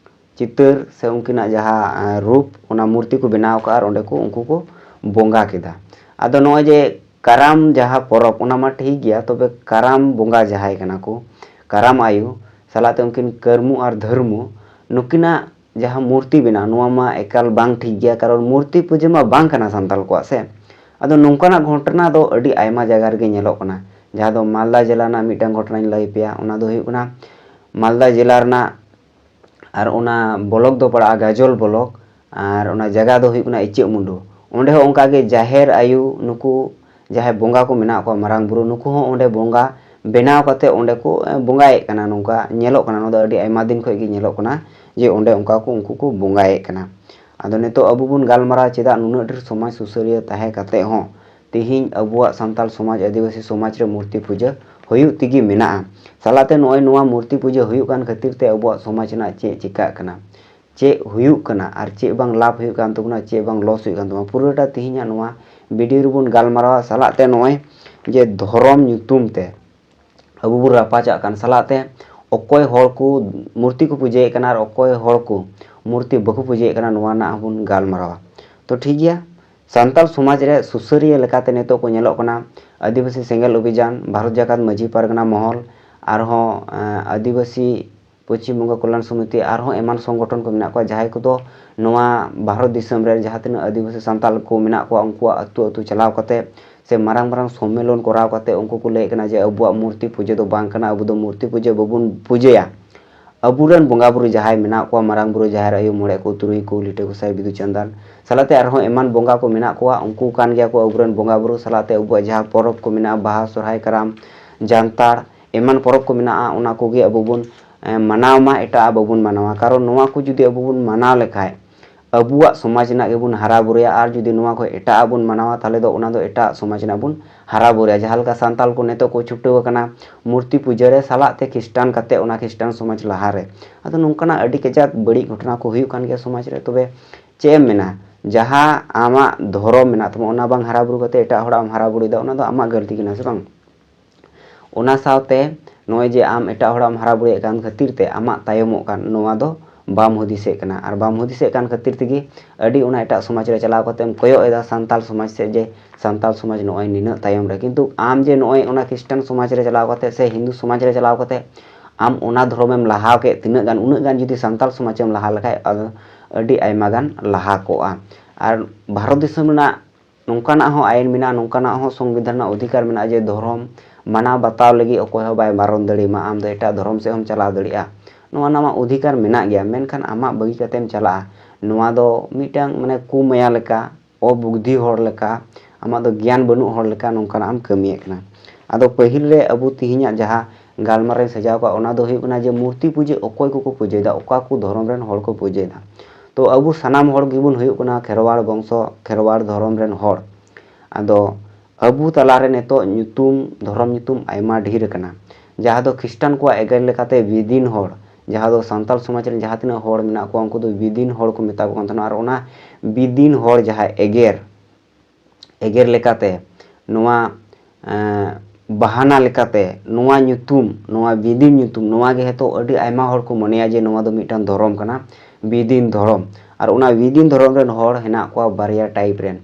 ᱪᱤᱛᱟᱹᱨ ᱥᱮ ᱩᱱᱠᱤᱱᱟᱜ ᱡᱟᱦᱟᱸ ᱮᱸ, ᱨᱩᱯ, ᱚᱱᱟ ᱢᱩᱨᱛᱤ ᱠᱚ ᱵᱮᱱᱟᱣ ᱠᱟᱜᱼᱟ ᱟᱨ ᱚᱸᱰᱮ ᱠᱚ, ᱩᱱᱠᱩ ᱠᱚ ᱵᱚᱸᱜᱟ ᱠᱮᱫᱟ᱾ ᱟᱫᱚ ᱱᱚᱜᱼᱚᱭ ᱡᱮ ᱠᱟᱨᱟᱢ ᱡᱟᱦᱟᱸ ᱯᱚᱨᱚᱵᱽ, ᱚᱱᱟ ᱢᱟ ᱴᱷᱤᱠ ᱜᱮᱭᱟ, ᱛᱚᱵᱮ ᱠᱟᱨᱟᱢ ᱵᱚᱸᱜᱟ ᱡᱟᱦᱟᱸᱭ ᱠᱟᱱᱟ ᱠᱚ, ᱠᱟᱨᱟᱢ ᱟᱭᱳ ᱥᱟᱞᱟᱜ ᱛᱮ ᱩᱱᱠᱤᱱ ᱠᱟᱹᱨᱢᱩ ᱟᱨ ᱫᱷᱟᱹᱨᱢᱩ, ᱱᱩᱠᱤᱱᱟᱜ ᱡᱟᱦᱟᱸ ᱢᱩᱨᱛᱤ ᱵᱮᱱᱟᱣ, ᱱᱚᱣᱟ ᱢᱟ ᱮᱠᱟᱞ ᱵᱟᱝ ᱴᱷᱤᱠ ᱜᱮᱭᱟ, ᱠᱟᱨᱚᱱ ᱢᱩᱨᱛᱤ ᱯᱩᱡᱟᱹ ᱢᱟ ᱵᱟᱝ ᱠᱟᱱᱟ ᱥᱟᱱᱛᱟᱲ ᱠᱚᱣᱟᱜ ᱥᱮ᱾ ᱟᱫᱚ ᱱᱚᱝᱠᱟᱱᱟᱜ ᱜᱷᱚᱴᱚᱱᱟ ᱫᱚ ᱟᱹᱰᱤ ᱟᱭᱢᱟ ᱡᱟᱭᱜᱟ ᱨᱮᱜᱮ ᱧᱮᱞᱚᱜ ᱠᱟᱱᱟ, ᱡᱟᱦᱟᱸ ᱫᱚ ᱢᱟᱞᱫᱟ ᱡᱮᱞᱟ ᱨᱮᱱᱟᱜ ᱢᱤᱫᱴᱟᱝ ᱜᱷᱚᱴᱚᱱᱟᱧ ᱞᱟᱹᱭ ᱟᱯᱮᱭᱟ᱾ ᱚᱱᱟ ᱫᱚ ᱦᱩᱭᱩᱜ ᱠᱟᱱᱟ ᱢᱟᱞᱫᱟ ᱡᱮᱞᱟ ᱨᱮᱱᱟᱜ, ᱟᱨ ᱚᱱᱟ ᱵᱞᱚᱠ ᱫᱚ ᱯᱟᱲᱟᱜᱼᱟ ᱜᱟᱡᱚᱞ ᱵᱞᱚᱠ, ᱟᱨ ᱚᱱᱟ ᱡᱟᱭᱜᱟ ᱫᱚ ᱦᱩᱭᱩᱜ ᱠᱟᱱᱟ ᱤᱪᱟᱹᱜ ᱢᱩᱸᱰᱩ᱾ ᱚᱸᱰᱮ ᱦᱚᱸ ᱚᱱᱠᱟ ᱜᱮ ᱡᱟᱦᱮᱨ ᱟᱭᱳ, ᱱᱩᱠᱩ ᱡᱟᱦᱟᱸᱭ ᱵᱚᱸᱜᱟ ᱠᱚ ᱢᱮᱱᱟᱜ ᱠᱚᱣᱟ, ᱢᱟᱨᱟᱝ ᱵᱩᱨᱩ, ᱱᱩᱠᱩ ᱦᱚᱸ ᱚᱸᱰᱮ ᱵᱚᱸᱜᱟ ᱵᱮᱱᱟᱣ ᱠᱟᱛᱮ ᱚᱸᱰᱮ ᱠᱚ, ᱮ, ᱵᱚᱸᱜᱟᱭᱮᱫ ᱠᱟᱱᱟ᱾ ᱱᱚᱝᱠᱟ ᱧᱮᱞᱚᱜ ᱠᱟᱱᱟ, ᱱᱚᱣᱟ ᱫᱚ ᱟᱹᱰᱤ ᱟᱭᱢᱟ ᱫᱤᱱ ᱠᱷᱚᱱ ᱜᱮ ᱧᱮᱞᱚᱜ ᱠᱟᱱᱟ ᱡᱮ ᱚᱸᱰᱮ ᱚᱱᱠᱟ ᱠᱚ, ᱩᱱᱠᱩ ᱠᱚ ᱵᱚᱸᱜᱟᱭᱮᱫ ᱠᱟᱱᱟ᱾ ᱟᱫᱚ ᱱᱤᱛᱚᱜ ᱟᱵᱚ ᱵᱚᱱ ᱜᱟᱞᱢᱟᱨᱟᱣᱟ ᱪᱮᱫᱟᱜ ᱱᱩᱱᱟᱹᱜ ᱰᱷᱮᱨ ᱥᱚᱢᱟᱡᱽ ᱥᱩᱥᱟᱹᱨᱤᱭᱟᱹ ᱛᱟᱦᱮᱸ ᱠᱟᱛᱮ ᱦᱚᱸ ᱛᱮᱦᱮᱧ ᱟᱵᱚᱣᱟᱜ ᱥᱟᱱᱛᱟᱲ ᱥᱚᱢᱟᱡᱽ, ᱟᱹᱫᱤᱵᱟᱹᱥᱤ ᱥᱚᱢᱟᱡᱽ ᱨᱮ ᱢᱩᱨᱛᱤ ᱯᱩᱡᱟᱹ ᱦᱩᱭᱩᱜ ᱛᱮᱜᱮ ᱢᱮᱱᱟᱜᱼᱟ᱾ ᱥᱟᱞᱟᱜ ᱛᱮ ᱱᱚᱜᱼᱚᱭ ᱱᱚᱣᱟ ᱢᱩᱨᱛᱤ ᱯᱩᱡᱟᱹ ᱦᱩᱭᱩᱜ ᱠᱟᱱ ᱠᱷᱟᱹᱛᱤᱨ ᱛᱮ ᱟᱵᱚᱣᱟᱜ ᱥᱚᱢᱟᱡᱽ ᱨᱮᱱᱟᱜ ᱪᱮᱫ ᱪᱤᱠᱟᱹᱜ ᱠᱟᱱᱟ, ᱪᱮᱫ ᱦᱩᱭᱩᱜ ᱠᱟᱱᱟ ᱟᱨ ᱪᱮᱫ ᱵᱟᱝ ᱞᱟᱵᱷ ᱦᱩᱭᱩᱜ ᱠᱟᱱ ᱛᱟᱵᱚᱱᱟ, ᱪᱮᱫ ᱵᱟᱝ ᱞᱚᱥ ᱦᱩᱭᱩᱜ ᱠᱟᱱ ᱛᱟᱵᱚᱱᱟ, ᱯᱩᱨᱟᱹᱴᱟ ᱛᱮᱦᱮᱧᱟᱜ ᱱᱚᱣᱟ ᱵᱷᱤᱰᱤᱭᱳ ᱨᱮᱵᱚᱱ ᱜᱟᱞᱢᱟᱨᱟᱣᱟ᱾ ᱥᱟᱞᱟᱜ ᱛᱮ ᱱᱚᱜᱼᱚᱭ ᱡᱮ ᱫᱷᱚᱨᱚᱢ ᱧᱩᱛᱩᱢ ᱛᱮ ᱟᱵᱚ ᱵᱚᱱ ᱨᱟᱯᱟᱪᱟᱜ ᱠᱟᱱ, ᱥᱟᱞᱟᱜ ᱛᱮ ᱚᱠᱚᱭ ᱦᱚᱲ ᱠᱚ ᱢᱩᱨᱛᱤ ᱠᱚ ᱯᱩᱡᱟᱹᱭᱮᱫ ᱠᱟᱱᱟ ᱟᱨ ᱚᱠᱚᱭ ᱦᱚᱲ ᱠᱚ ᱢᱩᱨᱛᱤ ᱵᱟᱠᱚ ᱯᱩᱡᱟᱹᱭᱮᱫ ᱠᱟᱱᱟ, ᱱᱚᱣᱟ ᱨᱮᱱᱟᱜ ᱦᱚᱸᱵᱚᱱ ᱜᱟᱞᱢᱟᱨᱟᱣᱟ᱾ ᱛᱚ ᱴᱷᱤᱠ ᱜᱮᱭᱟ, ᱥᱟᱱᱛᱟᱲ ᱥᱚᱢᱟᱡᱽ ᱨᱮ ᱥᱩᱥᱟᱹᱨᱤᱭᱟᱹ ᱞᱮᱠᱟᱛᱮ ᱱᱤᱛᱚᱜ ᱠᱚ ᱧᱮᱞᱚᱜ ᱠᱟᱱᱟ ᱟᱹᱫᱤᱵᱟᱹᱥᱤ ᱥᱮᱸᱜᱮᱞ ᱚᱵᱷᱤᱡᱟᱱ, ᱵᱷᱟᱨᱚᱛ ᱡᱟᱠᱟᱛ ᱢᱟᱹᱡᱷᱤ ᱯᱟᱨᱜᱟᱱᱟ ᱢᱚᱦᱚᱞ, ᱟᱨᱦᱚᱸ ᱟᱹᱫᱤᱵᱟᱹᱥᱤ ᱯᱚᱪᱷᱤᱢ ᱵᱚᱝᱜᱚ ᱠᱚᱞᱭᱟᱱ ᱥᱚᱢᱤᱛᱤ, ᱟᱨᱦᱚᱸ ᱮᱢᱟᱱ ᱥᱚᱝᱜᱚᱴᱷᱚᱱ ᱠᱚ ᱢᱮᱱᱟᱜ ᱠᱚᱣᱟ, ᱡᱟᱦᱟᱸᱭ ᱠᱚᱫᱚ ᱱᱚᱣᱟ ᱵᱷᱟᱨᱚᱛ ᱫᱤᱥᱚᱢ ᱨᱮ ᱡᱟᱦᱟᱸ ᱛᱤᱱᱟᱹᱜ ᱟᱹᱫᱤᱵᱟᱹᱥᱤ ᱥᱟᱱᱛᱟᱲ ᱠᱚ ᱢᱮᱱᱟᱜ ᱠᱚᱣᱟ, ᱩᱱᱠᱩᱣᱟᱜ ᱟᱹᱛᱩ ᱟᱹᱛᱩ ᱪᱟᱞᱟᱣ ᱠᱟᱛᱮ ᱥᱮ ᱢᱟᱨᱟᱝ ᱢᱟᱨᱟᱝ ᱥᱚᱢᱢᱮᱞᱚᱱ ᱠᱚᱨᱟᱣ ᱠᱟᱛᱮ ᱩᱱᱠᱩ ᱠᱚ ᱞᱟᱹᱭᱮᱫ ᱠᱟᱱᱟ ᱡᱮ ᱟᱵᱚᱣᱟᱜ ᱢᱩᱨᱛᱤ ᱯᱩᱡᱟᱹ ᱫᱚ ᱵᱟᱝ ᱠᱟᱱᱟ, ᱟᱵᱚ ᱫᱚ ᱢᱩᱨᱛᱤ ᱯᱩᱡᱟᱹ ᱵᱟᱵᱚᱱ ᱯᱩᱡᱟᱹᱭᱟ᱾ ᱟᱵᱚᱨᱮᱱ ᱵᱚᱸᱜᱟ ᱵᱩᱨᱩ ᱡᱟᱦᱟᱸᱭ ᱢᱮᱱᱟᱜ ᱠᱚᱣᱟ, ᱢᱟᱨᱟᱝ ᱵᱩᱨᱩ, ᱡᱟᱦᱮᱨ ᱟᱭᱳ, ᱢᱚᱬᱮ ᱠᱚ, ᱛᱩᱨᱩᱭ ᱠᱚ, ᱞᱤᱴᱟᱹ ᱜᱚᱸᱥᱟᱭ, ᱵᱤᱫᱩ ᱪᱟᱸᱫᱟᱱ, ᱥᱟᱞᱟᱛᱮ ᱟᱨᱦᱚᱸ ᱮᱢᱟᱱ ᱵᱚᱸᱜᱟ ᱠᱚ ᱢᱮᱱᱟᱜ ᱠᱚᱣᱟ, ᱩᱱᱠᱩ ᱠᱟᱱ ᱜᱮᱭᱟ ᱠᱚ ᱟᱵᱚᱨᱮᱱ ᱵᱚᱸᱜᱟ ᱵᱩᱨᱩ, ᱥᱟᱞᱟᱛᱮ ᱟᱵᱚᱣᱟᱜ ᱡᱟᱦᱟᱸ ᱯᱚᱨᱚᱵᱽ ᱠᱚ ᱢᱮᱱᱟᱜᱼᱟ, ᱵᱟᱦᱟ, ᱥᱚᱨᱦᱟᱭ, ᱠᱟᱨᱟᱢ, ᱡᱟᱱᱛᱟᱲ, ᱮᱢᱟᱱ ᱯᱚᱨᱚᱵᱽ ᱠᱚ ᱢᱮᱱᱟᱜᱼᱟ, ᱚᱱᱟ ᱠᱚᱜᱮ ᱟᱵᱚ ᱵᱚᱱ ᱮ, ᱢᱟᱱᱟᱣ ᱢᱟ, ᱮᱴᱟᱜ ᱟᱜ ᱵᱟᱵᱚᱱ ᱢᱟᱱᱟᱣᱟ᱾ ᱠᱟᱨᱚᱱ ᱱᱚᱣᱟ ᱠᱚ ᱡᱩᱫᱤ ᱟᱵᱚ ᱵᱚᱱ ᱢᱟᱱᱟᱣ ᱞᱮᱠᱷᱟᱡ, ᱟᱵᱚᱣᱟᱜ ᱥᱚᱢᱟᱡᱽ ᱨᱮᱱᱟᱜ ᱜᱮᱵᱚᱱ ᱦᱟᱨᱟ ᱵᱩᱨᱩᱭᱟ, ᱟᱨ ᱡᱩᱫᱤ ᱱᱚᱣᱟ ᱠᱷᱚᱡ ᱮᱴᱟᱜ ᱟᱜ ᱵᱚᱱ ᱢᱟᱱᱟᱣᱟ, ᱛᱟᱦᱚᱞᱮ ᱫᱚ ᱚᱱᱟ ᱫᱚ ᱮᱴᱟᱜ ᱥᱚᱢᱟᱡᱽ ᱨᱮᱱᱟᱜ ᱵᱚᱱ ᱦᱟᱨᱟ ᱵᱩᱨᱩᱭᱟ᱾ ᱡᱟᱦᱟᱸ ᱞᱮᱠᱟ ᱥᱟᱱᱛᱟᱲ ᱠᱚ ᱱᱤᱛᱚᱜ ᱠᱚ ᱪᱷᱩᱴᱟᱹᱣ ᱟᱠᱟᱱᱟ ᱢᱩᱨᱛᱤ ᱯᱩᱡᱟᱹ ᱨᱮ, ᱥᱟᱞᱟᱜ ᱛᱮ ᱠᱷᱨᱤᱥᱴᱟᱱ ᱠᱟᱛᱮ ᱚᱱᱟ ᱠᱷᱨᱤᱥᱴᱟᱱ ᱥᱚᱢᱟᱡᱽ ᱞᱟᱦᱟ ᱨᱮ᱾ ᱟᱫᱚ ᱱᱚᱝᱠᱟᱱᱟᱜ ᱟᱹᱰᱤ ᱠᱟᱡᱟᱠ ᱵᱟᱹᱲᱤᱡ ᱜᱷᱚᱴᱚᱱᱟ ᱠᱚ ᱦᱩᱭᱩᱜ ᱠᱟᱱ ᱜᱮᱭᱟ ᱥᱚᱢᱟᱡᱽ ᱨᱮ᱾ ᱛᱚᱵᱮ ᱪᱮᱫ ᱮᱢ ᱢᱮᱱᱟ, ᱡᱟᱦᱟᱸ ᱟᱢᱟᱜ ᱫᱷᱚᱨᱚᱢ ᱢᱮᱱᱟᱜ ᱛᱟᱢᱟ, ᱚᱱᱟ ᱵᱟᱝ ᱦᱟᱨᱟ ᱵᱩᱨᱩ ᱠᱟᱛᱮ ᱮᱴᱟᱜ ᱦᱚᱲᱟᱜ ᱮᱢ ᱦᱟᱨᱟ ᱵᱩᱨᱩᱭᱮᱫᱟ, ᱚᱱᱟ ᱫᱚ ᱟᱢᱟᱜ ᱜᱟᱹᱞᱛᱤ ᱠᱟᱱᱟ, ᱥᱮ ᱵᱟᱝ? ᱚᱱᱟ ᱥᱟᱶᱛᱮ ᱱᱚᱜᱼᱚᱭ ᱡᱮ ᱟᱢ ᱮᱴᱟᱜ ᱦᱚᱲᱟᱜ ᱮᱢ ᱦᱟᱨᱟ ᱵᱩᱨᱩᱭᱮᱫ ᱠᱟᱱ ᱠᱷᱟᱹᱛᱤᱨ ᱛᱮ ᱟᱢᱟᱜ ᱛᱟᱭᱚᱢᱚᱜ ᱠᱟᱱ, ᱱᱚᱣᱟ ᱫᱚ ᱵᱟᱢ ᱦᱩᱫᱤᱥᱮᱫ ᱠᱟᱱᱟ᱾ ᱟᱨ ᱵᱟᱢ ᱦᱩᱫᱤᱥᱮᱫ ᱠᱟᱱ ᱠᱷᱟᱹᱛᱤᱨ ᱛᱮᱜᱮ ᱟᱹᱰᱤ ᱚᱱᱟ ᱮᱴᱟᱜ ᱥᱚᱢᱟᱡᱽ ᱨᱮ ᱪᱟᱞᱟᱣ ᱠᱟᱛᱮ ᱮᱢ ᱠᱚᱭᱚᱜ ᱮᱫᱟ ᱥᱟᱱᱛᱟᱲ ᱥᱚᱢᱟᱡᱽ ᱥᱮᱫ, ᱡᱮ ᱥᱟᱱᱛᱟᱲ ᱥᱚᱢᱟᱡᱽ ᱱᱚᱜᱼᱚᱭ ᱱᱤᱱᱟᱹᱜ ᱛᱟᱭᱚᱢ ᱨᱮ᱾ ᱠᱤᱱᱛᱩ ᱟᱢ ᱡᱮ ᱱᱚᱜᱼᱚᱭ ᱚᱱᱟ ᱠᱷᱨᱤᱥᱴᱟᱱ ᱥᱚᱢᱟᱡᱽ ᱨᱮ ᱪᱟᱞᱟᱣ ᱠᱟᱛᱮ ᱥᱮ ᱦᱤᱱᱫᱩ ᱥᱚᱢᱟᱡᱽ ᱨᱮ ᱪᱟᱞᱟᱣ ᱠᱟᱛᱮ ᱟᱢ ᱚᱱᱟ ᱫᱷᱚᱨᱚᱢᱮᱢ ᱞᱟᱦᱟ ᱠᱮᱫ, ᱛᱤᱱᱟᱹᱜ ᱜᱟᱱ, ᱩᱱᱟᱹᱜ ᱜᱟᱱ ᱡᱩᱫᱤ ᱥᱟᱱᱛᱟᱲ ᱥᱚᱢᱟᱡᱽ ᱮᱢ ᱞᱟᱦᱟ ᱞᱮᱠᱷᱟᱡ, ᱟᱫᱚ ᱟᱹᱰᱤ ᱟᱭᱢᱟ ᱜᱟᱱ ᱞᱟᱦᱟ ᱠᱚᱜᱼᱟ᱾ ᱟᱨ ᱵᱷᱟᱨᱚᱛ ᱫᱤᱥᱚᱢ ᱨᱮᱱᱟᱜ ᱱᱚᱝᱠᱟᱱᱟᱜ ᱦᱚᱸ ᱟᱭᱤᱱ ᱢᱮᱱᱟᱜᱼᱟ, ᱱᱚᱝᱠᱟᱱᱟᱜ ᱦᱚᱸ ᱥᱚᱝᱵᱤᱫᱷᱟᱱ ᱨᱮᱱᱟᱜ ᱚᱫᱷᱤᱠᱟᱨ ᱢᱮᱱᱟᱜᱼᱟ ᱡᱮ ᱫᱷᱚᱨᱚᱢ ᱢᱟᱱᱟᱣ ᱵᱟᱛᱟᱣ ᱞᱟᱹᱜᱤᱫ ᱚᱠᱚᱭ ᱦᱚᱸ ᱵᱟᱭ ᱵᱟᱨᱚᱱ ᱫᱟᱲᱮᱭᱟᱢᱟ, ᱟᱢ ᱫᱚ ᱮᱴᱟᱜ ᱫᱷᱚᱨᱚᱢ ᱥᱮᱫ ᱦᱚᱸᱢ ᱪᱟᱞᱟᱣ ᱫᱟᱲᱮᱭᱟᱜᱼᱟ᱾ ᱱᱚᱣᱟ ᱨᱮᱱᱟᱜ ᱢᱟ ᱚᱫᱷᱤᱠᱟᱨ ᱢᱮᱱᱟᱜ ᱜᱮᱭᱟ, ᱢᱮᱱᱠᱷᱟᱱ ᱟᱢᱟᱜ ᱵᱟᱹᱜᱤ ᱠᱟᱛᱮᱢ ᱪᱟᱞᱟᱜᱼᱟ, ᱱᱚᱣᱟ ᱫᱚ ᱢᱤᱫᱴᱟᱝ ᱢᱟᱱᱮ ᱠᱩᱢᱟᱭᱟ ᱞᱮᱠᱟ, ᱚᱵᱩᱫᱽᱫᱷᱤ ᱦᱚᱲ ᱞᱮᱠᱟ, ᱟᱢᱟᱜ ᱫᱚ ᱜᱮᱭᱟᱱ ᱵᱟᱹᱱᱩᱜ ᱦᱚᱲ ᱞᱮᱠᱟ ᱱᱚᱝᱠᱟᱱᱟᱜ ᱮᱢ ᱠᱟᱹᱢᱤᱭᱮᱫ ᱠᱟᱱᱟ᱾ ᱟᱫᱚ ᱯᱟᱹᱦᱤᱞ ᱨᱮ ᱟᱵᱚ ᱛᱤᱦᱤᱧᱟᱜ ᱡᱟᱦᱟᱸ ᱜᱟᱞᱢᱟᱨᱟᱣ ᱤᱧ ᱥᱟᱡᱟᱣ ᱠᱟᱜᱼᱟ, ᱚᱱᱟ ᱫᱚ ᱦᱩᱭᱩᱜ ᱠᱟᱱᱟ ᱡᱮ ᱢᱩᱨᱛᱤ ᱯᱩᱡᱟᱹ ᱚᱠᱚᱭ ᱠᱚᱠᱚ ᱯᱩᱡᱟᱹᱭᱮᱫᱟ, ᱚᱠᱟ ᱠᱚ ᱫᱷᱚᱨᱚᱢ ᱨᱮᱱ ᱦᱚᱲ ᱠᱚ ᱯᱩᱡᱟᱹᱭᱮᱫᱟ᱾ ᱛᱚ ᱟᱵᱚ ᱥᱟᱱᱟᱢ ᱦᱚᱲ ᱜᱮᱵᱚᱱ ᱦᱩᱭᱩᱜ ᱠᱟᱱᱟ ᱠᱷᱮᱨᱣᱟᱲ ᱵᱚᱝᱥᱚ, ᱠᱷᱮᱨᱣᱟᱲ ᱫᱷᱚᱨᱚᱢ ᱨᱮᱱ ᱦᱚᱲ᱾ ᱟᱫᱚ ᱟᱵᱚ ᱛᱟᱞᱟᱨᱮ ᱱᱤᱛᱚᱜ ᱧᱩᱛᱩᱢ, ᱫᱷᱚᱨᱚᱢ ᱧᱩᱛᱩᱢ ᱟᱭᱢᱟ ᱰᱷᱮᱨ ᱟᱠᱟᱱᱟ, ᱡᱟᱦᱟᱸ ᱫᱚ ᱠᱷᱨᱤᱥᱴᱟᱱ ᱠᱚᱣᱟᱜ ᱮᱜᱮᱨ ᱞᱮᱠᱟᱛᱮ ᱵᱤᱫᱤᱱ ᱦᱚᱲ, ᱡᱟᱦᱟᱸ ᱫᱚ ᱥᱟᱱᱛᱟᱲ ᱥᱚᱢᱟᱡᱽ ᱨᱮᱱ ᱡᱟᱦᱟᱸ ᱛᱤᱱᱟᱹᱜ ᱦᱚᱲ ᱢᱮᱱᱟᱜ ᱠᱚᱣᱟ, ᱩᱱᱠᱩ ᱫᱚ ᱵᱤᱫᱤᱱ ᱦᱚᱲ ᱠᱚ ᱢᱮᱛᱟ ᱠᱚ ᱠᱟᱱ ᱛᱟᱦᱮᱱᱟ᱾ ᱟᱨ ᱚᱱᱟ ᱵᱤᱫᱤᱱ ᱦᱚᱲ ᱡᱟᱦᱟᱸᱭ ᱮᱜᱮᱨ, ᱮᱜᱮᱨ ᱞᱮᱠᱟᱛᱮ ᱱᱚᱣᱟ, ᱮᱸ, ᱵᱟᱦᱟᱱᱟ ᱞᱮᱠᱟᱛᱮ ᱱᱚᱣᱟ ᱧᱩᱛᱩᱢ, ᱱᱚᱣᱟ ᱵᱤᱫᱤᱱ ᱧᱩᱛᱩᱢ, ᱱᱚᱣᱟ ᱜᱮ ᱦᱮᱛᱚ ᱟᱹᱰᱤ ᱟᱭᱢᱟ ᱦᱚᱲ ᱠᱚ ᱢᱚᱱᱮᱭᱟ ᱡᱮ ᱱᱚᱣᱟ ᱫᱚ ᱢᱤᱫᱴᱟᱝ ᱫᱷᱚᱨᱚᱢ ᱠᱟᱱᱟ, ᱵᱤᱫᱤᱱ ᱫᱷᱚᱨᱚᱢ᱾ ᱟᱨ ᱚᱱᱟ ᱵᱤᱫᱤᱱ ᱫᱷᱚᱨᱚᱢ ᱨᱮᱱ ᱦᱚᱲ ᱦᱮᱱᱟᱜ ᱠᱚᱣᱟ ᱵᱟᱨᱭᱟ type ᱨᱮᱱ᱾